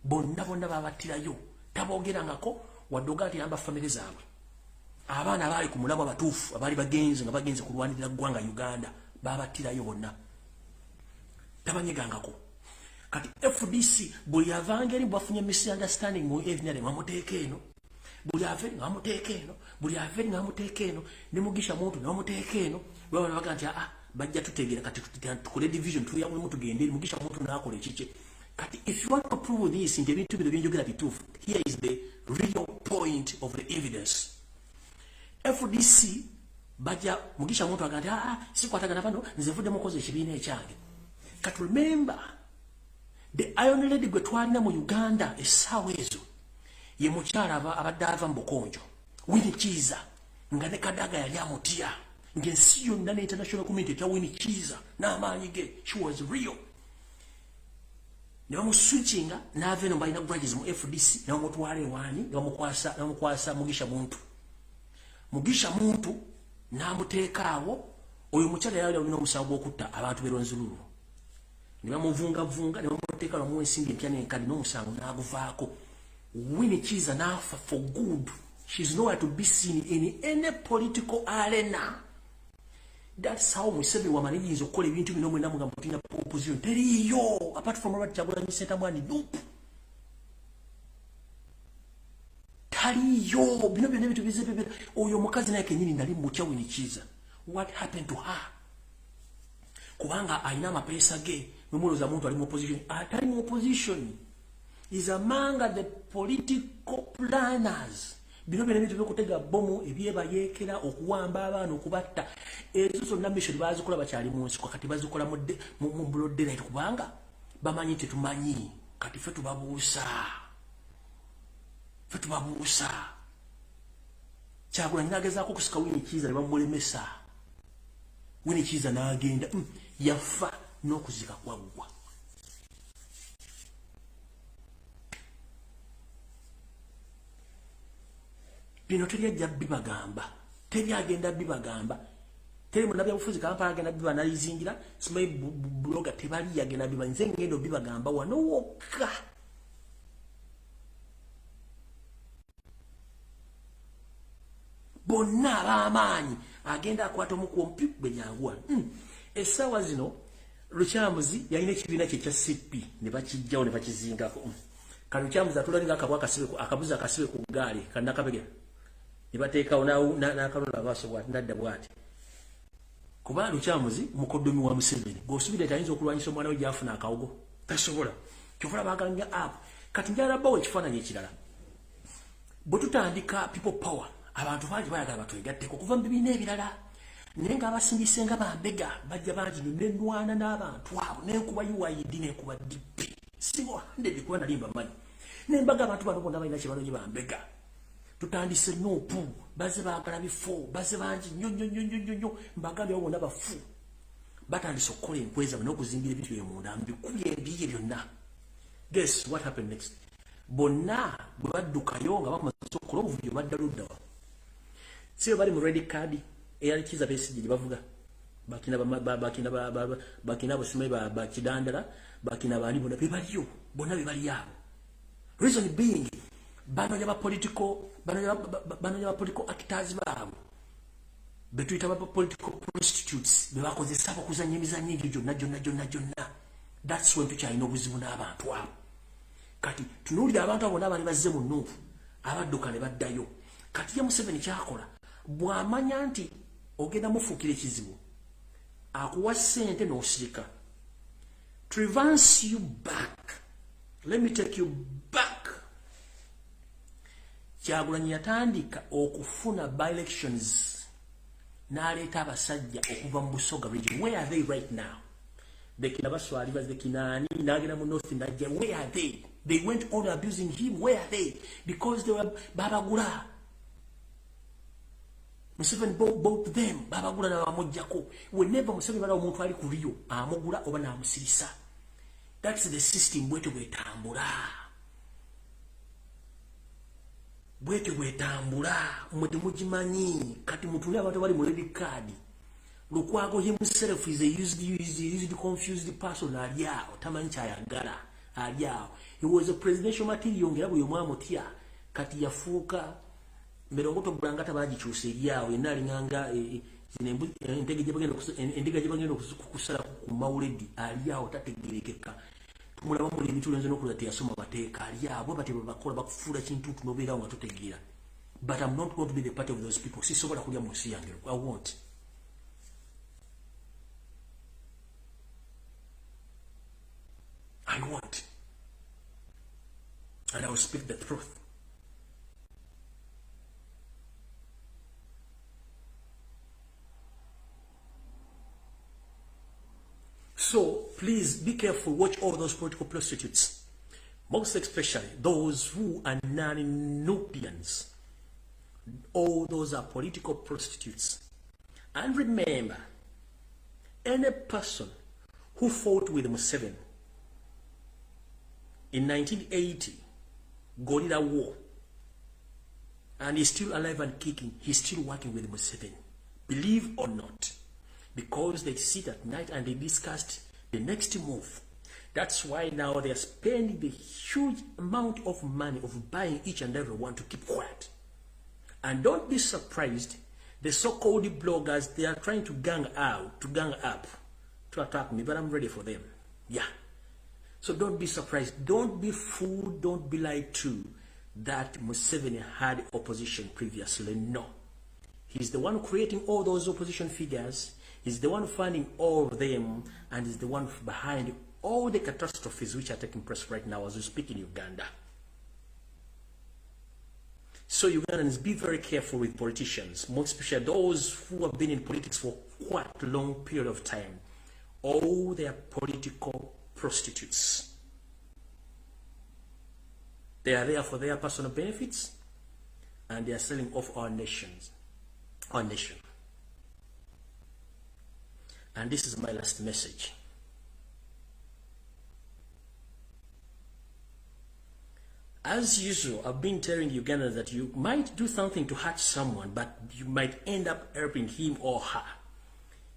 bonna bonna babattirayo taboogerangako wadde ogaa nti yamba famire zaabwe. Abaana abaali ku mulamwa abatuufu abaali bagenze nga bagenze kulwanirira ggwanga Uganda babattirayo bonna tabanyegangako. Kati FDC buli avanga eri bafunye misunderstanding mu NRM bamuteeka eno buli ava eri nga bamuteeka eno buli ava eri nga bamuteeka eno ne Mugisha Muntu ne bamuteeka eno lwaba baga nti aa bajja tutegeera kati tukole division tuyawulemu tugende eri Mugisha Muntu n'akola ekikye. Kati if you want to prove this nti ebintu bino byenjogera bituufu, here is the real point of the evidence. FDC bajja Mugisha Muntu agamba nti aa sikwatagana bano nze nvudde mukozi ekibiina ekyange. Kati remember the Iron Lady gwe twalina mu Uganda essaawa ezo ye mukyala abadde ava mu Bukonjo Winnie Kiiza nga ne Kadaga yali amutya ng'ensi yonna ne international community etya Winnie Kiiza n'amaanyi ge, she was real. Ne bamuswitchinga n'ava eno balina grudges mu FDC ne bamutwala ewaani ne bamukwasa Mugisha Muntu. Mugisha Muntu n'amuteeka awo. Oyo mukyala yali alina omusango gw'okutta abantu b'e Rwenzururu ne bamuvungavunga ne bamuteeka bamuwa ensimbi empya n'enkadde n'omusango n'aguvaako. Winnie Kiiza n'afa for good. She's nowhere to be seen in any political arena. That's how Museveni wamaliriza okukola ebintu bino mwenna mugamba tulina opposition teriiyo apart from Robert Kyagulanyi Ssentamu and NUP taliiyo. Bino byonna ebintu bize bibera. Oyo omukazi naye kennyini nali mutya Winnie Kiiza. What happened to her? Kubanga alina amapeesa ge memulooza muntu ali mu opposition atali mu opposition is among the political planners. Bino byonna ebintu byokutega bomu ebyebayeekera okuwamba abaana okubatta ezo zonna mission bazikola bakyali mu nsiko kati bazikola mu broad daylight kubanga bamanyi tetumanyi kati ffe tubabuusa ffe tubabuusa. Kyagulanyi n'agezaako okusika Winnie Kiiza ne bamulemesa. Winnie Kiiza n'agenda yafa n'okuzika kwaggwa. Bino teri ajja bibagamba, teri agenda bibagamba, teri munnabyabufuzi Kampala agenda bibanalizingira, simanyi blogger tebali agenda biba, nze ngenda obibagamba wano wokka. Bonna ab'amaanyi agenda akwata omukwompi gwe nyanguwa. Essaawa zino Lukyamuzi yalina ekibiina kye ekya CP ne bakijjawo ne bakizingako. Kati Lukyamuzi atula nga akabwa akasibe akabuzi akasibe ku ggaali kannakabega ne bateekawo n'akalonda amaaso bw'ati n'adda bw'ati. Kuba Lukyamuzi mukoddomi wa Museveni gw'osuubira nti ayinza okulwanyisa omwana we gy'afuna akawogo tasobola. Kyova olaba baagala nnyo app. Kati njagala bawa ekifaananyi ekirala. Bwe tutandika people power abantu bangi bayagala batwegatteko okuva mu bibiina ebirala naye ng'abasindise nga bambega bajja bangi nno nenwana n'abantu abo nenkuba UID nenkuba DP single handed kuba nali mbamanyi nembaga abantu bano bonna balina kye banonye bambega. Tutandise NUP, baze baagala bifo, baze bangi nnyo nnyo nnyo nnyo nnyo, mbagambye abo bonna bafu. Batandise okukola enkweza n'okuzimbira ebintu bye munda, mbikubye ebiye byonna. Guess what happened next? Bonna bwe baddukayo nga bakomaze okukola obuvuyo badda ludda wa? Si bali mu red card eyali Kizza Besigye gye bavuga. Bakina bakina bosimanyi bakidandala, bakina baani bonna be baliyo, bonna be bali abo. Reason being, banoonya ba political, banoonya ba political actors baabwe betuyita ba political prostitutes be bakozesa okuzannya emizannyo egyo gyonna gyonna gyonna gyonna. That's when tukyalina obuzibu n'abantu abo. Kati tunuulira abantu abo bonna abaali bazze mu NUP abadduka ne baddayo. Kati ye Museveni kyakola, bw'amanya nti ogenda mufuukira ekizibu, akuwa ssente n'osirika. To reverse you back, let me take you back. Kyagulanyi yatandika okufuna by-elections n'aleeta abasajja okuva mu Busoga region. Where are they right now? Bekina baswali baze kinani n'agenda mu North n'ajja. Where are they? They went on abusing him. Where are they? Because they were babagula. Museveni bought them. Babagula n'abamuggyako. Whenever Museveni bala omuntu ali ku Rio, amugula oba n'amusirisa. That's the system bwetyo bwetambula. Bwetyo bwetambula. Mmwe temugimanyi. Kati mutule abantu abali mu red card. Lukwago himself is a used confused person ali awo, tamanyi kyayagala ali awo. He was a presidential material ngera buli omu amutya. Kati yafuuka mirongo bulanga tabagikyusa eri awo yenna alinganga endiga gye bagenda okusala ku mawuledi ali awo tategerekeka. Tumulaba muli ebintu lwenzo n'okulaba teyasoma mateeka ali awo bwe batyo bwe bakola bakufuula kintu n'obeerawo nga totegeera. But I'm not going to be the part of those people. Sisobola kulya mu nsi yange. I won't. I won't. And I will speak the truth. So please be careful, watch all those political prostitutes, most especially those who are non-Nubians. All those are political prostitutes. And remember, any person who fought with Museveni in 1980 Gorilla War and is still alive and kicking, he's still working with Museveni, believe or not, because they sit at night and they discussed the next move. That's why now they are spending the huge amount of money of buying each and every one to keep quiet. And don't be surprised, the so-called bloggers, they are trying to gang up, to attack me, but I'm ready for them. Yeah. So don't be surprised. Don't be fooled. Don't be lied to that Museveni had opposition previously. No. He's the one creating all those opposition figures. He's the one funding all of them, and he's the one behind all the catastrophes which are taking place right now as we speak in Uganda. So Ugandans, be very careful with politicians, most especially those who have been in politics for quite a long period of time. All their political prostitutes. They are there for their personal benefits, and they are selling off our nations, our nation. And this is my last message. As usual, I've been telling Ugandans that you might do something to hurt someone, but you might end up helping him or her.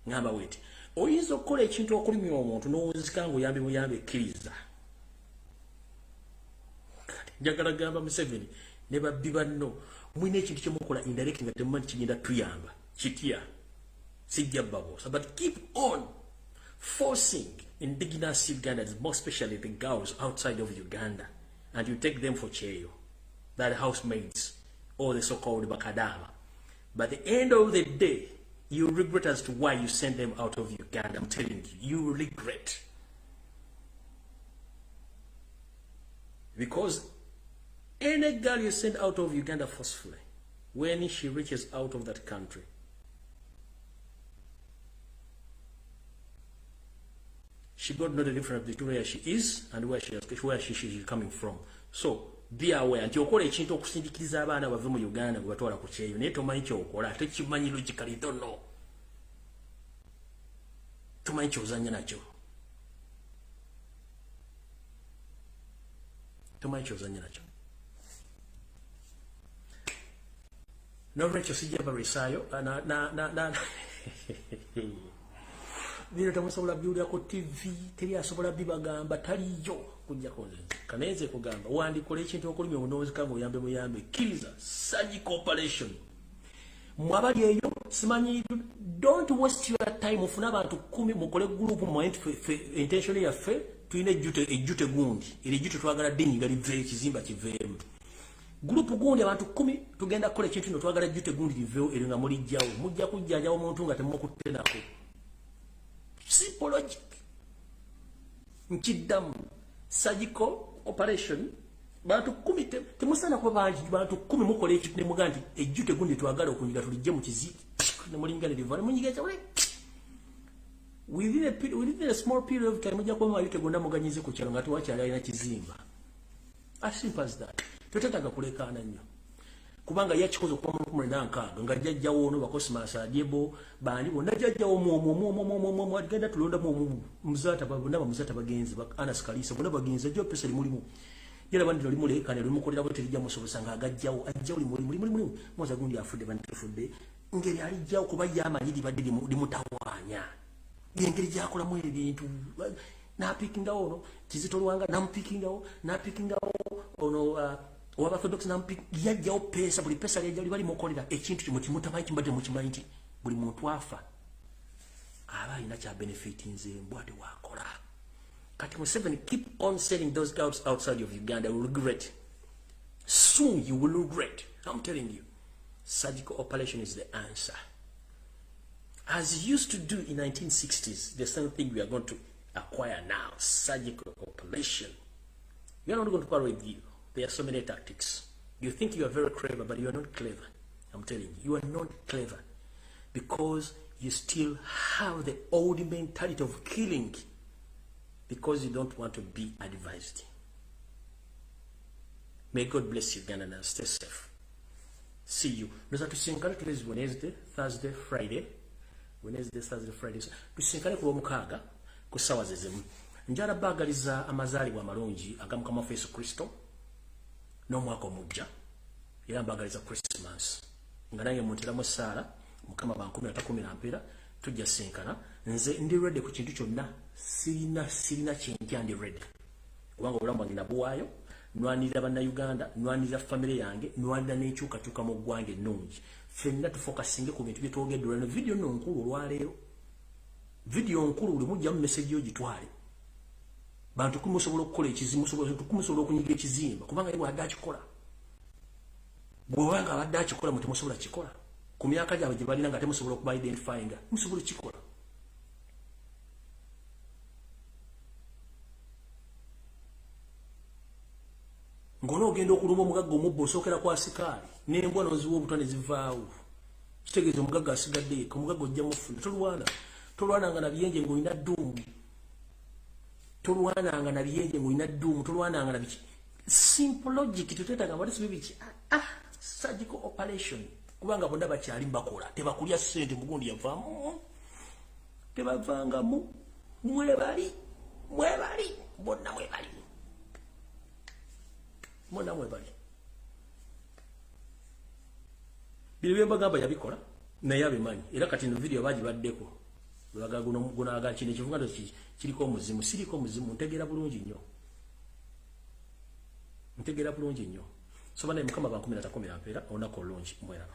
Ngamba wait. Oyinza okukola ekintu okulumya omuntu n'owunzika ng'oyambe muyambe ekkiriza. Njagala gamba Museveni ne babbi banno mulina ekintu kye mukola indirect nga temumanyi kigenda tuyamba. Kitya? Sijja babuusa. But keep on forcing indigenous Ugandans, more especially the girls outside of Uganda, and you take them for cheyo, that housemaids or the so-called bakadama. But at the end of the day, you regret as to why you sent them out of Uganda. I'm telling you, you regret. Because any girl you send out of Uganda forcefully, when she reaches out of that country, she got no difference between where she is and where she is coming from. So Be aware nti okola ekintu okusindikiriza abaana bave mu Uganda gwe batwala ku kyeyo, naye tomanyi kyokola, tekimanyi logically, don't know. Tomanyi kyozannya nakyo, tomanyi kyozannya nakyo. Nolwekyo sijja balwisaayo na bino temusobola biwulira ku TV, teri asobola bibagamba, taliyo kujjako nze. Kanenze kugamba wandikola ekintu okulumya obunoozika ng'oyambe muyambe, kkiriza surgical operation. Mwabali eyo simanyi, don't waste your time. Mufune abantu 10 mukole group, mumanye intention yaffe tulina ejjute gundi, era ejjute twagala ddinyiga live, ekizimba kiveemu. Group gundi abantu 10 tugenda kukola ekintu kino, twagala ejjute gundi liveewo, eryo nga mulijjawo, mujja kujjanjaba omuntu nga temukutte nako. Simple logic. Nkiddamu, surgical operation, bantu 10, temusaana kuba bangi, bantu 10 mukola ekintu ne mugamba nti ejjute gundi twagala okunyiga tulijje mu kiziiki, ne mulinga ne liva ne munyiga ekyawule. Within a small period of time mujja kuba mwayite gonna muganyize ku kyalo nga tewakyali alina kizimba. As simple as that. Tetwetaaga kulekaana nnyo, kubanga yakikoze okuva mu 1960 nga jjajjawo ono Bakosmas Adyebo bandi bonna jjajjawo omwo agenda tulondamu omu Muzaata, bonna bamuzaata bagenzi, Anas Kalisa bonna bagenzi, ajjawo pesa limulimu yera bandi limuleekaana limukolera bwe terijja musobozesa ng'agajjawo, ajjawo limulimu mwoza gundi afudde, bandi tufudde, ngeri alijjawo kuba ye amanyi libadde limutawaanya, engeri gyakolamu ebintu n'apiikingawo ono Kizito Lwanga, n'amupiikingawo, n'apiikingawo ono owabaorthodox, yajjawo pesa, buli pesa lyajja liba limukolera ekintu kimwe kimutamanyi, kimbadde mukimanyi nti buli muntu afa aba alina kya benefitinze embwa tewakola. Kati Museveni, keep on selling those girls outside of Uganda, you will regret. Soon you will regret. I'm telling you, surgical operation is the answer. As you used to do in 1960s, the same thing we are going to acquire now, surgical operation. We are not going to quarrel with you. There are so many tactics. You think you are very clever, but you are not clever. I'm telling you, you are not clever because you still have the old mentality of killing because you don't want to be advised. May God bless you, Uganda, and stay safe. See you. Tusinkane, today is Wednesday, Thursday, Friday. Wednesday, Thursday, Friday. Tusinkane ku Lwomukaaga ku ssaawa ze zimu. Njala baagaliza amazaalibwa amalungi aga Mukama waffe Yesu Kristo n'omwaka omujja, era mbaagaliza Christmas. Nga nange munteramu essaala, Mukama bankumi atakumi na mpeera, tujja sinkana. Nze ndi ready ku kintu kyonna, sirina kyentya, ndi ready. Kubanga obulamu bwange nabuwaayo, nwanirira Bannayuganda, nwanirira famire yange, nwanirira n'enkyukakyuka mu ggwanga ennungi. Ffenna tufokasinge ku bintu bye twogedde olwaleero. Vidiyo nno nkulu olwaleero, vidiyo nkulu, buli mujjamu message yo gitwale. Bantu kumi musobola okukola ekizibu, musobola okunyiga ekizimba, kubanga ye bw'adde akikola, bw'obanga abadde akikola, mwe temusobola kikola. Ku myaka gyabwe gye balina nga temusobola okuba identifyinga, musobola kikola. Ng'onoogenda okulumba omugagga omubba, osookera ku asikaali n'embwa n'oziwa obutwa ne zivaawo. Kitegeeza omugagga asigadde yekka, omugagga ojja mufuna. Tolwana, tolwananga na biyenje ng'olina dduumu, tolwananga na biyenje ng'olina dduumu, tolwananga na biki. Simple logic, tetwetaaga mbadde sibi biki. Surgical operation, kubanga bonna bakyali bakola, tebakulya ssente, mugundi yavaamu, tebavangamu, mwebali, mwebali, bonna mwebali, bonna mwebali. Bino bye mbagamba yabikola naye abimanyi, era kati ino video bagibaddeko guno kino ekivuga nti kiriko omuzimu, siriko omuzimu, ntegeera bulungi nnyo, ntegeera bulungi nnyo. So banaye Mukama bankumi na takumira mpeera, olunaku olulungi, mweraba.